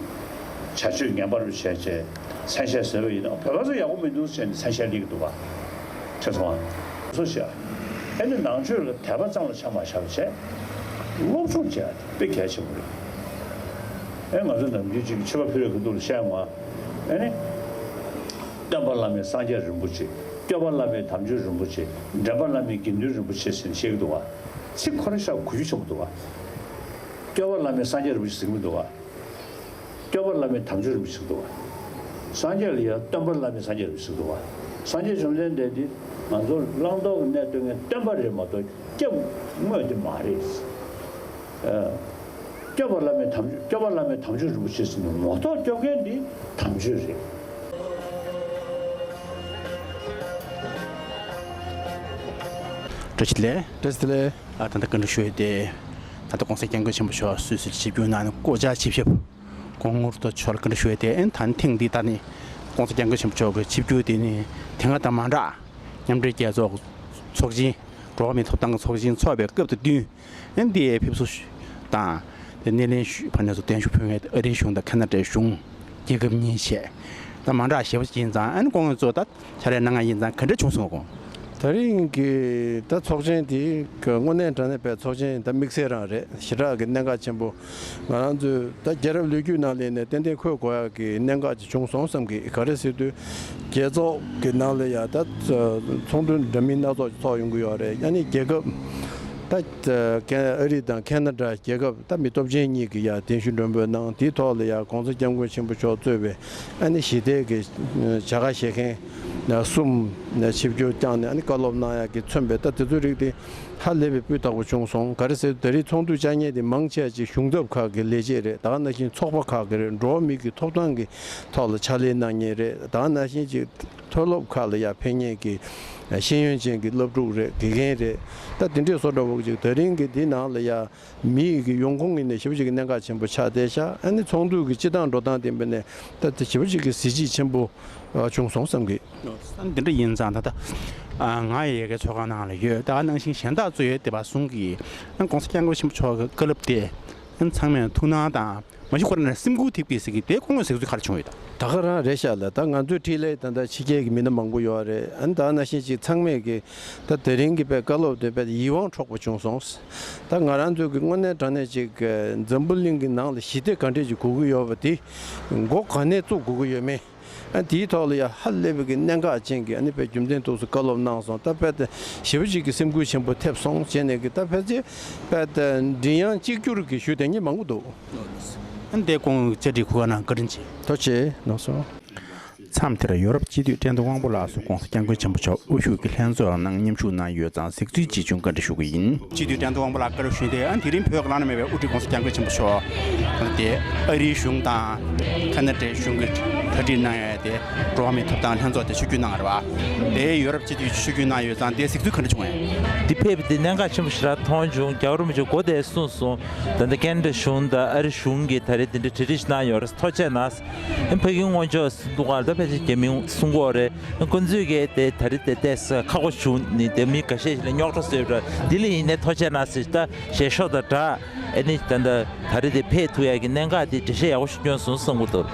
སྤྱོད་ངན་པ་རུ་བྱས་བྱས་མཚན་ཤས་བཟོས་པ་ཡིན་ན་བོད་པ་ཚོ་ཡག་པོ་མི་འདུག་ཟེར་ནས་མཚན་ཤས་སླེབས་ཀྱི་འདུག་ག་ཤེས་སོང་ཨ། ཟུར་གསོག་བྱེད་ཨ། ཨ་ནི་ནང་ཆོས་ལ་དད་པ་ཙམ་ལ་ཆ་མ་བཞག་བྱས་སློབ་སྦྱོང་བྱེད་ཨ། དེ་དཔེ་གལ་ཆེན་པོ་རེད། ཨེ་ང་ཚོ་ནམ་རྒྱུན་ཅིག་མཆོད་པ་ཕུལ་བའི་ཁ་ཐུག་ལ་བཤད་ཡོང་ང་། ཨེ་ནི། སྟོན་པ་བླ་མེད་སངས་རྒྱས་རིན་པོ་ཆེ། སྐྱོབ་པ་བླ་མེད་དམ་ཆོས་རིན་པོ་ཆེ། འདྲེན་པ་བླ་མེད་དགེ་འདུན་རིན་པོ་ཆེ་ཟེར་ནས་བཤད་ཀྱི་འདུག་ག་ཚིག་ཁོ་རང་ཤག་གུ་ཡུ་ཆེན་པོ་འདུག་ག་སྐྱོབ་པ་བླ་མེད་སངས་རྒྱས་རིན་པོ་ཆེ་ཟེར་གྱི་མི་འདུག་ག་སྐྱོབ་པ་བླ་མེད་དམ་ཆོས་རིན་པོ་ཆེ་ཟེར་གྱི་འདུག་ག་སངས་རྒྱས་ལ་ཡ་སྟོན་པ་བླ་མེད་སངས་རྒྱས་རིན་པོ་ཆེ་ཟེར་གྱི་འདུག་ག་སངས་རྒྱས་བཅོམ་ལྡན་འདས་འདི་ང་ཚོ་བླང་དོར་གྱི་གནས་སྟོན་མཁན་སྟོན་པ་རེད་མ་གཏོགས་སྐྱབས་དངོས་དེ་མ་རེད། ཨ། སྐྱོབ་པ་བླ་མེད་དམ་ཆོས། སྐྱོབ་པ་བླ་མེད་དམ་ཆོས་རིན་པོ་ཆེ་ཟེར་ནས་ངོ་ཐོག་སྐྱོབ་མཁན་འདི་དམ་ཆོས་རེད། བཀྲ་ཤིས་བདེ་ལེགས། བཀྲ་ཤིས་བདེ་ལེགས། ཨ། ད་ལྟ་བཀའ་འདྲི་ཞུ་ཡས་དེ། ད་ལྟ་༸གོང་ས་༸སྐྱབས་མགོན་ཆེན་པོ་མཆོག་སུད་སིར་ཆིབས་བསྒྱུར་གནང་ནས་སྐུ་ཕྱྭ་ཆིབས་ཞབས་སྐུ་ངོ་རྡོ་རྗེ་མཆོག་ལ་བཀའ་འདྲི་ཞུ་ཡས་དེ། ཨ་ནི་ད་ནི་ཐེངས་འདི་ད་ནི་༸གོང་ས་༸སྐྱབས་མགོན་ཆེན་པོ་མཆོག་གི་ཆིབས་བསྒྱུར་དེ་ནི་དེ་སྔ་དང་མ་འདྲ། མཉམ་འབྲེལ་རྒྱལ་ཚོགས་ཚོགས་ཆེན། འགྲོ་བ་མིའི་ཐོབ་ཐང་གི་ཚོགས་ཆེན་འཚོགས་པའི་སྐབས་དང་བསྟུན། ཨ་ནི་དེའི་ཕེབས་བསུ་དང་། དེ་སྣེ་ལེན་ཞུ་ཕར་ནས་ཚུར་གདན་ཞུ་ཕུལ་མཁན་ཨ་རིའི་གཞུང་དང་ཁ་ན་ཌའི་གཞུང་། རྒྱལ་ཁབ་གཉིས་བཅས་ད་མ་འདྲ་ཞེ་པོ་ཅིག་ཡིན་ཙང་། ཨ་ནི་སྐུ་ངོ་ཚོ་ད་ཕྱག་ལས་གནང་མཁན་ཡིན་ཙང་ག་འདྲ་བྱུང་སོང་ངམ། ད་རིང་གི་ད་ཚོགས་ཆེན་དེ་དངོས་གནས་དྲང་གནས་པའི་ཚོགས་ཆེན་ད་དམིགས་བསལ་རང་རེད། ཞེ་དྲག་གི་གནད་འགག་ཆེན་པོ། ང་རང་ཚོས་ད་རྒྱལ་རབས་ལོ་རྒྱུས་ནང་ལ་ནས་ཏན་ཏན་འཁོད་དགོས་ཡག་གི་གནད་འགག་ཅིག་བྱུང་སོང་བསམ་གི། ག་རེ་ཟེར་དུས་རྒྱལ་ཚོགས་ཀྱི་ནང་ལ་ཡ་ད་ཚོགས་འདུ་འདྲ་མིན་སྣ་ཚོགས་ཚོགས་ཡོང་གི་ཡོད་རེད། ཨ་ནི་རྒྱལ་ཁབ་ད་ཨ་རི་དང་ཁེ་ན་ཌ་རྒྱལ་ཁབ་ད་མི་སྟོབས་ཆེན་གཉིས་ཀྱི་ཡ་གདན་ཞུ་མགྲོན་འབོད་གནང་། དེའི་ཐོག་ལ་ཡ་༸གོང་ས་༸སྐྱབས་མགོན་ཆེན་པོ་མཆོག་གཙོས་པའི་ཨ་ནི་ཞི་བདེ་གི་བྱ་དགའ་བཞེས་མཁན་གསུམ་ཆིབས་བསྒྱུར་བསྐྱངས་ནས་ཨ་ནི་བཀའ་སློབ་གནང་ཡག་གི་མཚོན་པའི་ད་དེ་ཚོའི་རིགས་དེ་ཧ་ལས་པའི་སྤུས་དག་པོ་བྱུང་སོང་། ག་རེ་ཟེར་དུས་ད་རེས་ཚོགས་འདུ་བཅར་མཁན་དེ་མང་ཆེ་བ་ཅིག་གཞུང་ཚབ་ཁག་གི་ལས་བྱེད་རེད། ད་ག་ནང་བཞིན་ཚོགས་པ་ཁག་གི་རེད། འགྲོ་བ་མི་གི་ཐོབ་ཐང་གི་ཐོག་ལ་ཕྱག་ལས་གནང་མཁན་རེད། ད་ག་ནང་བཞིན་ཅིག་མཐོ་སློབ་ཁག་ལ་ཡ་ཕེབས་མཁན་གྱི་ཤེས་ཡོན་ཅན་གྱི་སློབ་ཕྲུག་རེད། དགེ་རྒན་རེད། ད་དེ་འདྲས་བཟོ་འདྲ་བོ་ཅིག་ད་རིང་གི་འདི་ནང་ལ་ཡ་མི་ཡི་གི་ཡོང་ཁུངས་ཡིན་ནའི་ཞེ་པོ་ཅིག་གི་གནད་འགག་ཆེན་པོ་ཆགས་བསྡད་ཤག་ཨ་ནི་ཚོགས་འདུ་གི་སྤྱི་བཏང་འགྲོ་སྟངས་དེ་འབད་ནས་ད་དེ་ཞེ་པོ་ཅིག་གི་གཟི་བརྗིད་ཆེན་པོ་བྱུང་སོང་བསམ་གི། འདི་འདྲ་ཡིན་ཙང་ད་ལྟ་ང་ཡི་ཡ་གི་ཚོགས་ཁང་ནང་ལ་ཡོད། ད་ག་ནང་བཞིན་གཞན་དག་ཚོ་ཡོད་དེ་བ་གསུང་གི། ཨ་༸གོང་ས་༸སྐྱབས་མགོན་ཆེན་པོ་མཆོག་གི་བཀའ་སློབ་དེ། ཚང་མས་ཐུགས་སྣང་དང་མ་གཞི་ཁོ་རང་ནས་སེམས་འགུལ་ཐེབས་ཀྱི་ཟེར་གྱི་དེ་ཁོང་གི་ཟེར་ཚུལ་ག་རེ་བྱུང་ཡོད་དམ། ད་ག་རང་རེད་ཤག་ལ། ད་ང་ཚོའི་འཁྲིས་ལ་ད་ལྟ་ཕྱི་རྒྱལ་གྱི་མི་སྣ་མང་པོ་ཡོད་རེད། ཨ་ནི་ད་ནང་བཞིན་ཅིག་ཚང་མས་ཀྱི་ད་དེ་རིང་གི་དཔེ་བཀའ་སློབ་དེ་དཔེ་ཡིད་དབང་འཕྲོག་པ་བྱུང་སོང་། ད་ང་རང་ཚོ་གི་དངོས་གནས་དྲང་གནས་ཅིག་འཛམ་བུ་གླིང་གི་ནང་ལ་ཞི་བདེ་ག་འདྲས་ཅིག་དགོས་ཀྱི་ཡོད་པ་དེ་མགོ་ག་ནས་བཙུགས་དགོས་ཀྱི་ཡོད་མེད། ཨ་དེའི་ཐོག་ལ་ཡང་ཧ་ལས་པའི་གི་གནད་འགག་ཅན་གྱི་ཨ་ནི་དཔེ་རྒྱུ་མཚན་ཐོག་སུ་བཀའ་སློབ་གནང་སོང་། ད་དཔེ་ད་ཞེ་པོ་ཅིག་གི་སེམས་འགུལ་ཆེན་པོ་ཐེབས་སོང་བྱས་ནས་གི་ད་ཕལ་ཆེར་དཔེ་ད་མགྲིན་དབྱངས་གཅིག་གྱུར་གྱི་ཞུ་དེ་ཉིད་མང་པོ་འདུག་ཨ་འདས་ཁོང་བཅར་འདྲི་གོ་སྐབས་གནང་བཀའ་དྲིན་ཆེ། ཐུགས་རྗེ་ཆེ་གནང་སོང་། མཚམས་དེར་ཡོ་རོབ་སྤྱི་འཐུས་བཀྲས་མཐོང་དབང་པོ་ལགས་སུ་༸གོང་ས་༸སྐྱབས་མགོན་ཆེན་པོ་མཆོག་དབུ་བཞུགས་ཀྱི་ལྷན་ཚོགས་ནང་མཉམ་ཞུགས་གནང་ཡོད་ཙང་གཟིགས་ཚུལ་ཅིག་བྱུང་བཀའ་འདྲི་ཞུ་གི་ཡིན། སྤྱི་འཐུས་བཀྲས་མཐོང་དབང་པོ་ལགས་བཀའ་འདྲི་ཞུས་ཏེ། ཨ་དེ་རིང་བོད་ཀྱི་བླ་ན་མེད་པའི་དབུ་ཁྲིད་༸གོང་ས་༸སྐྱབས་མགོན་ཆེན་པོ་མཆོག་དེ་ཨ་རིའི་གཞུང་དང་ཁ་ན་ཌའི་གཞུང་གིས་གྲ་སྒྲིག་གནང་ཡ་དེ་འགྲོ་བ་མིའི་ཐོབ་ཐང་ལྷན་ཚོགས་དེ་ཆིབས་བསྒྱུར་གནང་བ་རེད་པ། དེ་ཡོ་རོབ་སྤྱི་འཐུས་ཆིབས་བསྒྱུར་གནང་ཡོད་ཙང་དེ་གཟིགས་ཚུལ་ག་འདྲ་བྱུང་ངས། འདི་ཕེབས་པ་དེ་གནད་འགག་ཆེན་པོ་ཞེ་དྲག་མཐོང་བྱུང་། རྒྱལ་བ་རིན་པོ་ཆེ་མགོ་དེ་གསུངས་སོང་། ད་ལྟ་ཁེ་ན་ཌ་གཞུང་དང་ཨ་རི་གཞུང་གིས་ད་རེས་དེ་འདྲའི་གྲ་སྒྲིག་ཞིག་གནང་ཡོད་རེད། ཐུགས་རྗེ་ཆེ་གནང་། ཕ་གི་སྔོན་ཆད་འདུག་ག་ད་ཕལ་ཆེར་རྒྱ་མི་གསུང་གི་ཡོད་རེད། ཁོང་ཚོས་གི་དེ་ད་རེས་དེ་ཏོག་ཙམ་ཁག་པོ་བྱུང་ནི་དེ་མི་འགའ་ཤས་ཤིག་ལ་རྙོག་དྲ་བཟོས་པ་འདྲ། འདི་ལ་ཡིན་ནའི་ཐུགས་རྗེ་ཆེ་གནང་ཟེར། ད་ཞལ་ཤོག་དང་སྦྲགས་ཨ་ནི་ད་ལྟ་ད་རེས་དེ་ཕེབས་ཐུབ་ཡག་གི་གནད་འགག་དེ་འགྲེལ་བཤད་ཡག་པོ་ཞིག་བསྐྱོན་སོང་བསམ་གྱི་འདུག་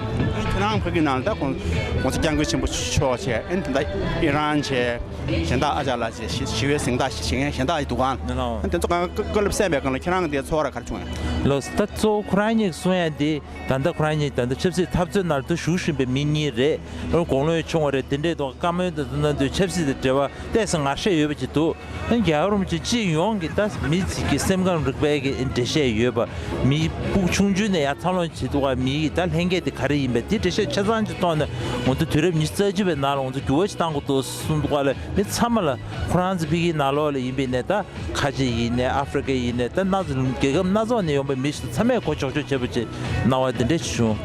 ཁྱེད་རང་ཕ་གི་ནང་ལ་ད་ཁོང་༸གོང་ས་༸སྐྱབས་མགོན་ཆེན་པོ་མཆོག་བྱས། ཨ་ནི་ད་ལྟ་ཨི་རན་བྱས། གཞན་དག་ཨ་ཅག་ལགས་བྱས། ཞི་བའི་གཟེངས་རྟགས་བཞེས་མཁན་གཞན་དག་འདུག་ག་ལ། དེ་ཚོ་གང་བཀའ་སློབ་གསན་པའི་སྒང་ལ་ཁྱེད་རང་གི་དེ་ཚོར་བ་ག་རེ་བྱུང་ཡང་། ལགས་སོ། ད་གཙོ་བོ་ཁོ་རང་གཉིས་ཀྱིས་གསུང་ཡ་འདི། ད་ལྟ་ཁོ་རང་གཉིས་ད་ལྟ་ཆབ་སྲིད་འཐབ་རྩོད་ནང་དུ་ཞུགས་བཞིན་པའི་མི་གཉིས་རེད། ཨ་ནི་དགུང་ལོ་ཡང་ཆུང་བ་རེད། དེ་འདྲའི་ཐོག་བཀའ་མོལ་དང་དེ་ཚོ་གནང་དུས་ཆབ་སྲིད་དང་འབྲེལ་བ་ཏོག་ཙམ་ངར་ཤས་ཡོད་པ་ཅིག་འདུག་ཨ་ནི་རྒྱལ་བ་རིན་པོ་ཆེ་སྤྱི་ཡོངས་ཀྱི་ད་མི་ཞིག་གི་སེམས་ཁམས་རིག་པའི་གི་འགྲེལ་བཤད་ཡོད་པ། མི་སྤུ་གུ་ཆུང་ཆུང་ནས་ཡར་འཚར་ལོངས་བྱེད་ཐུབ་པ་མི་གི་ད་ལྷན་སྐྱེས་དེ་ག་རེ་ཡིན་པ་དེ་འགྲེལ་བཤད་ཆ་ཚང་ཅིག་གཏོང་ནས། ང་ཚོ་དུས་རབས་ཉི་ཤུ་རྩ་གཅིག་པའི་ནང་ལ་ང་ཚོ་འགྱུར་བ་ཞིག་གཏང་དགོས་འདུག་གསུངས་འདུག་ག་ལ། མི་ཚང་མ་ལ་ཁོ་རང་ཚོ་ཕ་གིའི་ནང་ལོགས་ལ་ཡིན་པའི་ནས་ད། ཁ་ཆེ་ཡིན་ནའི་ཨ་ཧྥི་རི་ཀ་ཡིན་ནའི་ད་སྣ་ཚོགས་རྒྱལ་ཁབ་སྣ་ཚོགས་ནས་ཡོང་པའི་མི་ཞིག་ཚང་མས་གོ་ཆོག་ཆོག་བྱེད་པ་ཅིག་གནང་བ་དེ་འདྲ་ཞིག་བྱུང་།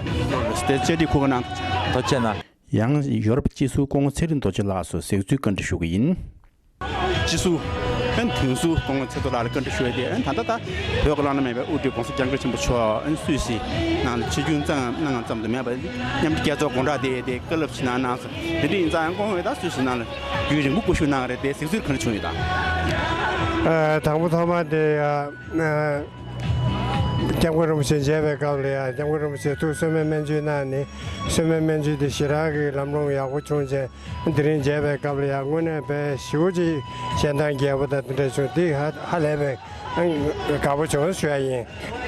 དེ་བཅར་འདྲི་ཁུ་ག་ནང་ཐུགས་རྗེ་ཆེ་གནང་། ཡང་ཡོ་རོབ་སྤྱི་ཟུར་སྐུ་ངོ་ཚེ་རིང་རྡོ་རྗེ་ལགས་སུ་གཟིགས་ཚུལ་བཀའ་འདྲི་ཞུ་གི་ཡིན། སྤྱི་ཟུར་ཨན་དོན་ཟུར་སྐུ་ངོ་ཚེ་རྡོ་ལགས་ལ་བཀའ་འདྲི་ཞུ་ཡ་དེ། ཨན་ད་ལྟ་ད་བོད་ཀྱི་བླ་ན་མེད་པའི་དབུ་ཁྲིད་༸གོང་ས་༸སྐྱབས་མགོན་ཆེན་པོ་མཆོག་ཨན་སུད་སི་ནང་ལ་ཆིབས་བསྒྱུར་གནང་གནང་ཙམ་དུ་མེད་པར། མཉམ་འབྲེལ་རྒྱལ་ཚོགས་དགོང་དག་དེ་དེ་བཀའ་སློབ་ཞིག་གནང་གནང་སོང་། དེ་འདྲ་ཡིན་ཙང་ཡང་ཁོང་ངོས་ད་སུད་སི་ནང་ལ་རྒྱུན་རིང་པོ་སྐུ་བཞུགས་གནང་གི་རེད་དེ། གཟིགས་ཚུལ་ག་འདྲ་བྱུང་ཡོད་དམ། ཨ་དང་པོ་ཐོག་མ་དེ་ཡ། ཨ་སྐྱབས་མགོན་རིན་པོ་ཆེ་མཇལ་བའི་སྐབས་ལ་ཡ། སྐྱབས་མགོན་རིན་པོ་ཆེ་ཐུགས་གསོས་སྨན་སྨན་བཅོས་གནང་ནས། གསོས་སྨན་སྨན་བཅོས་དེ་ཞེ་དྲག་གི་ལམ་ལྷོང་ཡག་པོ་བྱུང་རྗེས། དེ་རིང་མཇལ་བའི་སྐབས་ལ་ཡ་དངོས་གནས་དཔེ་ཞེ་པོ་ཅིག་ཞལ་ཐང་རྒྱས་པོ་དང་དེ་འདྲ་བྱུང་། དེ་ཧ་ཧ་ལས་པའི་དགའ་པོ་བྱུང་ཞུ་ཡ་ཡིན།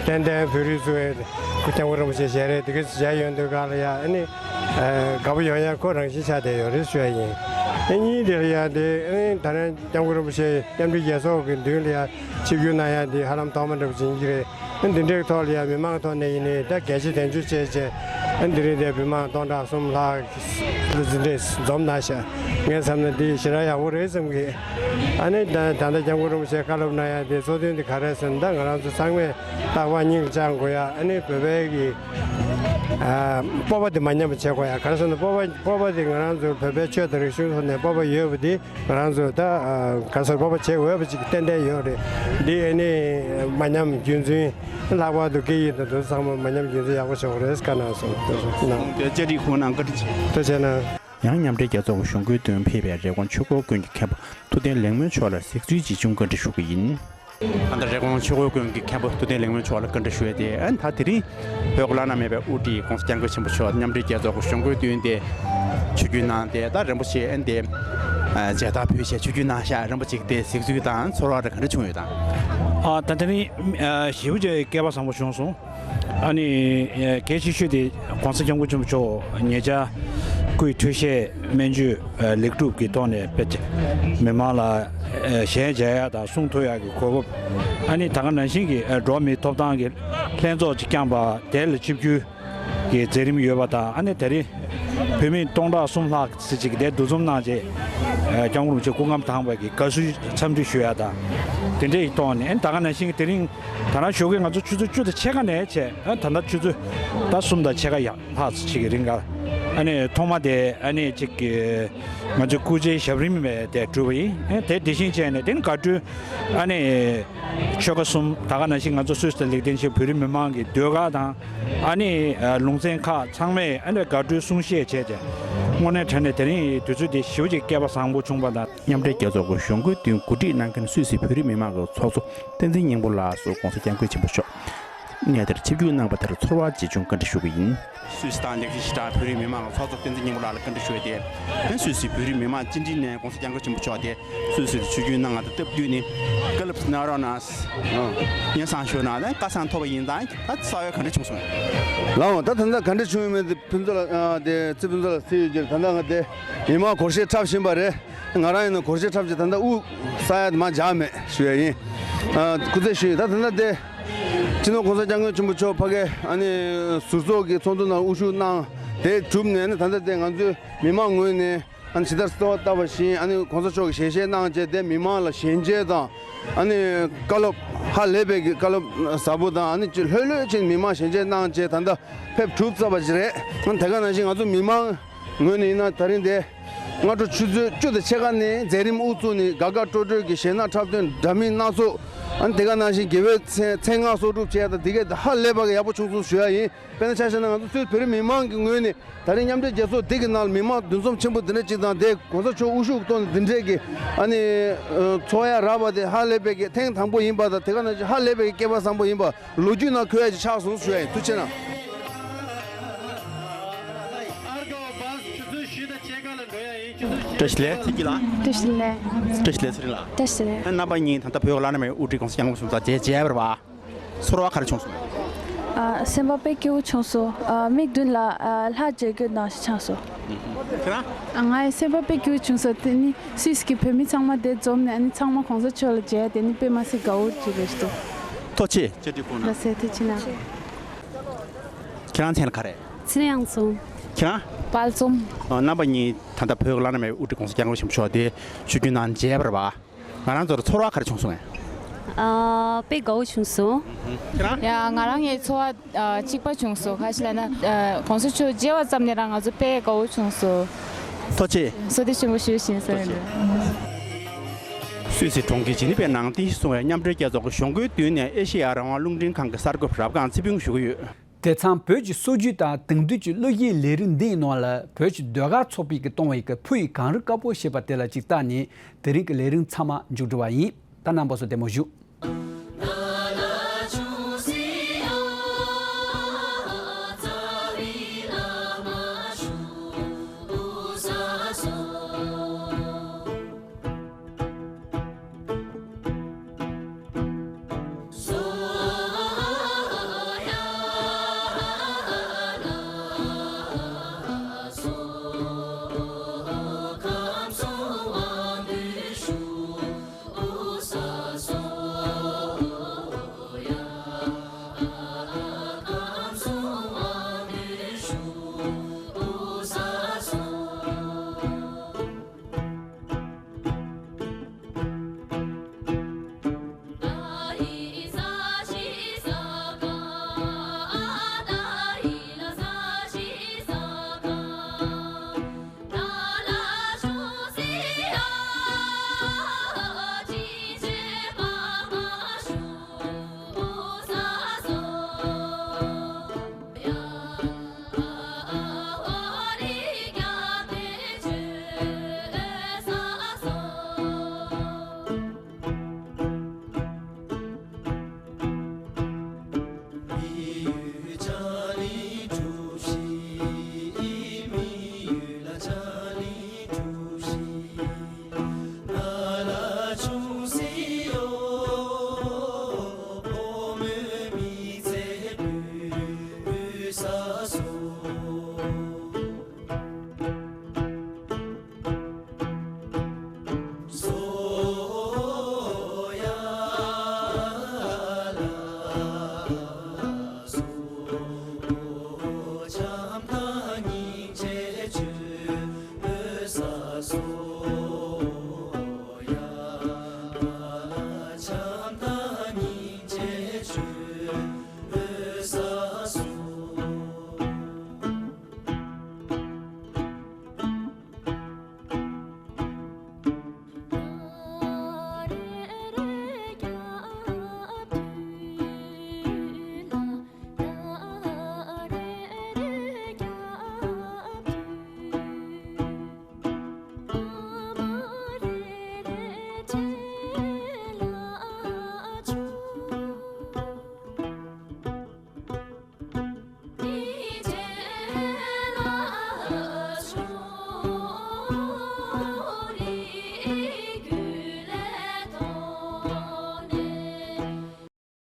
ཏན་ཏན་བོད་རིགས་ཚོས་སྐུ་སྐྱབས་མགོན་རིན་པོ་ཆེ་ཞལ་རས་དེ་ག་མཇལ་ཡོང་དུས་སྒང་ལ་ཡ་ཨ་ནི་དགའ་པོ་ཡོང་ཡ་ཁོ་རང་བཞིན་ཆགས་བསྡད་ཡོད་རེད་ཞུ་ཡ་ཡིན། ཨ་གཉིས་དེ་ལ་ཡ་དེ་ཨ་ནི་ད་རེས་སྐྱབས་མགོན་རིན་པོ་ཆེ་མཉམ་འབྲེལ་རྒྱལ་ཚོགས་ཀྱི་མདུན་ལ་ཡ་ཆིབས་བསྒྱུར་གནང་ཡ་འདི་ཧ་ལམ་ཐོག་མ་འདྲ་པོ་ཅིག་ཡིན་གྱི་རེད། ཨ་འདི་འདྲའི་ཐོག་ལ་ཡང་མི་མང་ཐོག་ནས་ཡིན་ནའི་ད་རྒྱ་ཆེ་དོན་གཅོད་བྱས་བྱས། ཨ་འདི་རིང་དེ་མི་མང་སྟོང་ཕྲག་གསུམ་ལྷག་ལ་འཛིན་གྲྭས་འཛོམས་གནང་ཤག་ངས་བསམ་ན་འདི་ཞེ་དྲག་ཡག་པོ་རེད་བསམ་གི། ཨ་ནི་ད་ད་ལྟ་སྐྱབས་མགོན་རིན་པོ་ཆེ་བཀའ་སློབ་གནང་ཡ་དེ་གཙོ་དོན་དེ་ག་རེ་ཟེར་ན། ད་ང་རང་ཚོ་ཚང་མས་རྟག་པར་སྙིང་ལ་བཅངས་དགོས་ཡ། ཨ་ནི་བོད་པའི་གི་ཨ་སྤོབས་པ་དེ་མ་ཉམས་པ་བྱེད་དགོས་ཡ། ག་རེ་ཟེར་ན་སྤོབས་པ་སྤོབས་པ་དེ་ང་རང་ཚོ་བོད་པའི་ཆོས་དང་རིག་གཞུང་ཐོག་ནས་སྤོབས་པ་ཡོད་པ་དེ། ང་རང་ཚོ་ད་ག་ས་སྤོབས་པ་བྱེད་འོས་པ་ཅིག་ཏན་ཏན་ཡོད་རེད། འདི་ཨ་ནི་མ་ཉམས་རྒྱུན་འཛིན། ལྷག་པར་དུ་སྐད་ཡིག་དང་དེ་ཚོ་ཚང་མ་མ་ཉམས་རྒྱུན་འཛིན་ཡག་པོ་བྱེད་དགོས་རེད། བཀའ་གནང་སོང་། ཐུགས་རྗེ་ཆེ་གནང་། དེ་བཅར་འདྲི་ཁུ་ག་ནང་བཀའ་དྲིན་ཆེ། ཐུགས་རྗེ་ཆེ་གནང་། ཡང་མཉམ་འབྲེལ་རྒྱལ་ཚོགས་ཀྱི་གཞུང་སྒོའི་མདུན་ཕེབས་པའི་རི་ཀོན་ཆོས་འཁོར་དགོན་གྱི་མཁན་པོ་ཐུབ་བསྟན་ལེགས་སྨོན་མཆོག་ལ་གཟིགས་ཚུལ་ཅིག་བྱུང་བཀའ་འདྲི་ཞུ་གི་ཡིན། ད་ལྟ་རི་ཀོན་ཆོས་འཁོར་དགོན་གྱི་མཁན་པོ་ཐུབ་བསྟན་ལེགས་སྨོན་མཆོག་ལ་བཀའ་འདྲི་ཞུ་ཡ་དེ། ཨ་ནི་ད་དེ་རིང་བོད་ཀྱི་བླ་ན་མེད་པའི་དབུ་ཁྲིད་༸གོང་ས་༸སྐྱབས་མགོན་ཆེན་པོ་མཆོག་མཉམ་འབྲེལ་རྒྱལ་ཚོགས་ཀྱི་གཞུང་སྒོའི་མདུན་དེ་ཆིབས་བསྒྱུར་གནང་སྟེ། ད་རིན་པོ་ཆེ་ཨ་ནི་དེ་མཇལ་དར་ཕུལ་བྱས་ཆིབས་བསྒྱུར་གནང་ཤག་རིན་པོ་ཆེ་གི་དེ་གཟིགས་ཚུལ་དང་ཚོར་བ་རེ་ག་འདྲ་བྱུང་ཡོད་དམ། ཨ་ད་དེ་རིང་ཨ་ཞེ་པོ་ཅིག་སྐལ་པ་བཟང་པོ་བྱུང་སོང་། ཨ་ནི་ཨ་གལ་ཆེ་ཤོས་དེ་༸གོང་ས་༸སྐྱབས་མགོན་ཆེན་པོ་མཆོག་ཉེ་ཆར་སྐུའི་ཐུགས་བཞེད་སྨན་བཅོས་ཨ་ལེགས་གྲུབ་ཀྱི་ཐོག་ནས་དཔེ་མི་མང་ལ་ཨ་ཞལ་མཇལ་ཡག་དང་གསུང་ཐོས་ཡག་གི་གོ་སྐབས། ཨ་ནི་ད་ག་ནང་བཞིན་གྱི་ཨ་འགྲོ་བ་མིའི་ཐོབ་ཐང་གི་ལྷན་ཚོགས་ཅིག་བསྐྱངས་པ་དེ་ལ་ཆིབས་བསྒྱུར་གྱི་མཛད་རིམ་ཡོད་པ་དང་། ཨ་ནི་དེ་རིང་བོད་མི་སྟོང་ཕྲག་གསུམ་ལྷག་ཙམ་ཅིག་དེ་འདུ་འཛོམས་གནང་རྗེས། ཨ་སྐྱབས་མགོན་རིན་པོ་ཆེ་སྐུ་ཁམས་དྭངས་པའི་གི་དགའ་བསུའི་འཚམས་འདྲི་ཞུ་ཡ་དང་དེ་འདྲ་ཡི་ཐོག་ནས། ཨ་ནི་ད་ག་ནང་བཞིན་གྱི་དེ་རིང་ད་རང་ཞོགས་ཀས་ང་ཚོ་ཆུ་ཚོད་བཅུ་དང་ཕྱེད་ཀ་ནས་བྱས། ཨ་ད་ལྟ་ཆུ་ཚོད་ད་གསུམ་དང་ཕྱེད་ཀ་ཡར་ལྷག་ཙམ་ཅིག་གི་རིང་ག་ཨ་ནི་ཐོག་མ་དེ་ཨ་ནི་ཅིག་གི་ང་ཚོའི་སྐུ་ཕྱྭའི་ཞབས་རིམ་དེ་གྲུབ་པ་ཡིན། ཨ་དེ་དེ་བཞིན་བྱས་ནས་དེ་ནི་དགའ་སྤྲོའི་ཨ་ནི་ཆོལ་ཁ་གསུམ། ད་ག་ནང་བཞིན་ང་ཚོ་སུད་སི་དང་ལིག་ཏེན་ཤིན་བོད་རིགས་མི་མང་གི་ཟློས་གར་དང་། ཨ་ནི་ལུང་ཚན་ཁག་ཚང་མས་ཨ་ནི་དགའ་སྤྲོའི་གསུང་བཤད་བྱས་ཏེ། དངོས་གནས་དྲང་གནས་དེ་རིང་དུས་ཚོད་འདི་ཞེ་པོ་ཅིག་སྐལ་པ་བཟང་པོ་བྱུང་བ་དང་། མཉམ་འབྲེལ་རྒྱལ་ཚོགས་ཀྱི་གཞུང་སྒོའི་མདུན་གོ་སྒྲིག་གནང་མཁན་སུད་སི་བོད་རིགས་མི་མང་གི་ཚོགས་གཙོ་བསྟན་འཛིན་སྙིང་པོ་ལགས་སུ་༸གོང་ས་༸སྐྱབས་མགོན་ཆེན་པོ་མཆོག་ གནས་དེར་ཆིབས་བསྒྱུར་གནང་བ་དེར་ཚོར་བ་ཇི་བྱུང་བཀའ་འདྲི་ཞུ་གི་ཡིན། སུད་སི་དང་ལེགས་བཤད་ཞི་དྲག་བོད་རིགས་མི་མང་ལ་ཚོགས་གཙོ་བསྟན་འཛིན་སྙིང་པོ་ལགས་ལ་བཀའ་འདྲི་ཞུ་ཡ་དེ། སུད་སི་བོད་རིགས་མི་མང་སྤྱི་འཐུས་ནས་༸གོང་ས་༸སྐྱབས་མགོན་ཆེན་པོ་མཆོག་དེ་སུད་སིར་ཆིབས་བསྒྱུར་གནང་བ་དང་སྟབས་བསྟུན་ནས་བཀའ་སློབ་གནང་རོགས་གནང་། ཡང་སང་ཞུ་ན་ད་བཀའ་བཟང་ཐོབ་པ་ཡིན་ཙང་ད་གསང་བའི་ག་འདྲ་བྱུང་སོང་། ལགས་འོང་། ད་ད་ལྟ་ག་འདྲ་བྱུང་ཡོད་མེད་དེ་ཕུན་ཚོགས་ལགས་ཨ་དེ་རྩེ་ཕུན་ཚོགས་ལགས་གཟིགས་ཡོད་ཀྱི་རེད། ད་ལྟ་ང་དེ་མི་མང་སྒོར་གཞས་འཁྲབ་བཞིན་པ་རེད། ང་རང་ཡིན་ན་སྒོར་གཞས་འཁྲབ་བྱས་ད་ལྟ་དབུགས་བསགས་ཡ་དེ་མར་འཇགས་མེད་ཞུ་ཡ་ཡིན། ཨ་སྐུ་རྩེད་ཞུ་ཡིན། ད་ད་ལྟ་དེ་སྤྱི་ནོར་༸གོང་ས་༸སྐྱབས་མགོན་ཆེན་པོ་མཆོག་ཕ་གི་ཨ་ནི་ཟུར་ཚོགས་ཀྱི་ཚོགས་འདུ་ནང་དབུ་བཞུགས་གནང་དེ་གྲུབ་ནས་ནི་ད་ལྟ་དེ་ང་ཚོའི་མི་མང་ངོས་ནས་ཨ་ནི་ཇི་ལྟར་གསོལ་བ་བཏབ་པ་བཞིན་ཨ་ནི་༸གོང་ས་མཆོག་གི་ཞལ་བཞེས་གནང་བྱས་དེ་མི་མང་ལ་ཞལ་མཇལ་དང་ཨ་ནི་བཀའ་སློབ་ཧ་ལས་པའི་གི་བཀའ་སློབ་ཟབ་པོ་དང་ཨ་ནི་ཅིག་ལྷོད་ལྷོད་ཅིག་མི་མང་ཞལ་མཇལ་གནང་བྱས་ད་ལྟ་ཕེབས་གྲུབ་ཚར་བ་ཞིག་རེད། ཨ་ནི་དེ་ག་ནང་བཞིན་ང་ཚོ་མི་མང་ངོས་ནས་ཡིན་ན་ད་རིང་དེ་སྔ་དྲོ་ཆུ་ཚོད་བཅུ་དང་ཕྱེད་ཀ་ནས་མཛད་རིམ་དབུ་བཙུགས་ནས་དགའ་དགའ་སྤྲོ་སྤྲོ་གི་གཞས་སྣ་འཁྲབ་སྟོན་འདྲ་མིན་སྣ་ཚོགས་ཨ་ནི་དེ་ག་ནང་བཞིན་དགེ་བའི་མཚན་མཚན་སྔགས་གསོག་སྒྲུབ་བྱས་དང་དེ་གས་ཧ་ལས་པ་གི་ཡག་པོ་བྱུང་སོང་ཞུ་ཡ་ཡིན། དཔེར་ན་ཆ་བཞག་ན་ང་ཚོ་སུད་བོད་རིགས་མི་མང་གི་ངོས་ནས་ད་རིང་མཉམ་འབྲེལ་རྒྱལ་ཚོགས་འདི་གི་ནང་ལ་མི་མང་འདུ་འཛོམས་ཆེན་པོ་འདི་འདྲ་ཅིག་དང་དེ་༸གོང་ས་མཆོག་དབུ་བཞུགས་གཏོང་འདི་འདྲས་ཀྱི་ཨ་ནི་ཚོགས་ཡ་རག་པ་དེ་ཧ་ལས་པའི་གི་ཐེངས་དང་པོ་ཡིན་པ་དང་དེ་ག་ནང་བཞིན་ཧ་ལས་པའི་གི་སྐལ་བ་བཟང་པོ་ཡིན་པ་ལོ་རྒྱུས་ནང་འཁོད་ཡ་ཅིག་ཆགས་སོང་ཞུ་ཡ་ཡིན། ཐུགས་རྗེ་གནང་། བཀྲ་ཤིས་བདེ་ལེགས་ཚེ་སྐྱིད་ལགས། བཀྲ་ཤིས་བདེ་ལེགས། བཀྲ་ཤིས་བདེ་ལེགས་ཚེ་རིང་ལགས། བཀྲ་ཤིས་བདེ་ལེགས། རྣམ་པ་གཉིས་ད་ལྟ་བོད་ཀྱི་བླ་ན་མེད་པའི་དབུ་ཁྲིད་༸གོང་ས་༸སྐྱབས་མགོན་ཆེན་པོ་མཆོག་མཇལ་མཇལ་བར་བ། ཚོར་བ་ག་རེ་བྱུང་སོང་། ཨ་སེམས་པ་དཔེ་སྐྱིད་པོ་བྱུང་སོང་། ཨ་མིག་མདུན་ལ་ཨ་ལྷ་མཇལ་རྒྱུ་ནང་བཞིན་ཆགས་སོང་། ཁྱེད་རང་། ཨ་ང་ཡི་སེམས་པ་དཔེ་སྐྱིད་པོ་བྱུང་སོང་། དེ་ནི་སུད་སི་གི་བོད་མི་ཚང་མ་དེ་འཛོམས་ནས་ཨ་ནི་ཚང་མ་གོང་ས་མཆོག་ལ་མཇལ་དེ་ནི་དཔེ་མ་སྲིད་དགའ་བོ་ཅིག་རེད་འདུག་ཐུགས་རྗེ་ཆེ། བཀྲ་ཤིས་བདེ་ལེགས། ཁྱེད་རང་མཚན་ལ་ག་རེ། ཚེ་རིང་དབྱངས་འཛོམས། ཁྱེད་རང་། དཔལ་འཛོམས། ཨ་རྣམ་པ་གཉིས་ད་ལྟ་བོད་ཀྱི་བླ་ན་མེད་པའི་དབུ་ཁྲིད་༸གོང་ས་༸སྐྱབས་མགོན་ཆེན་པོ་མཆོག་དེ་ཆིབས་བསྒྱུར་གནང་མཇལ་བར་བ། ང་རང་ཚོར་ཚོར་བ་ག་རེ་བྱུང་སོང་ངས། ཨ་དཔེ་དགའ་བོ་བྱུང་སོང་། ཁྱེད་རང་། ཡ་ང་རང་ངའི་ཚོར་བ་ཨ་གཅིག་པ་བྱུང་སོང་། ག་ཞིག་ལབ་ན་ཨ་གོང་ས་མཆོག་མཇལ་བ་ཙམ་ནས་རང་ང་ཚོ་དཔེ་དགའ་བོ་བྱུང་སོང་། ཐུགས་རྗེ་ཆེ། བསོད་བདེ་ཆེན་པོ་ཞུ་བཞིན་སོང་། སུད་སི་གྲོང་ཁྱེར་ཇི་ནི་ཝའི་ནང་རྟེན་གཞི་བཟུང་བའི་མཉམ་འབྲེལ་རྒྱལ་ཚོགས་ཀྱི་གཞུང་སྒོའི་མདུན་ནས་ཨེ་ཤེ་ཡ་རང་དབང་རླུང་འཕྲིན་ཁང་གི་གསར་འགོད་པ་རབ་སྒང་ཚེ་ཕུན་ཞུ་གི་ཡོད། དེ་མཚམས་བོད་ཀྱི་སྲོལ་རྒྱུན་དང་དེང་དུས་ཀྱི་བློ་སྐྱེད་ལས་རིམ་འདིའི་ནང་ལ་བོད་ཀྱི་ཟློས་གར་ཚོགས་པའི་གི་གཏོང་བའི་གི་ཕུ་ཡི་གངས་རི་དཀར་པོ་ཞེས་པ་དེ་ལ་ཅིག་བལྟས་ནས་དེ་རིང་གི་ལས་རིམ་ཚང་མ་མཇུག་སྒྲིལ་བ་ཡིན། ད་རྣམ་པ་ཚོ་བདེ་མོ་བཞུགས།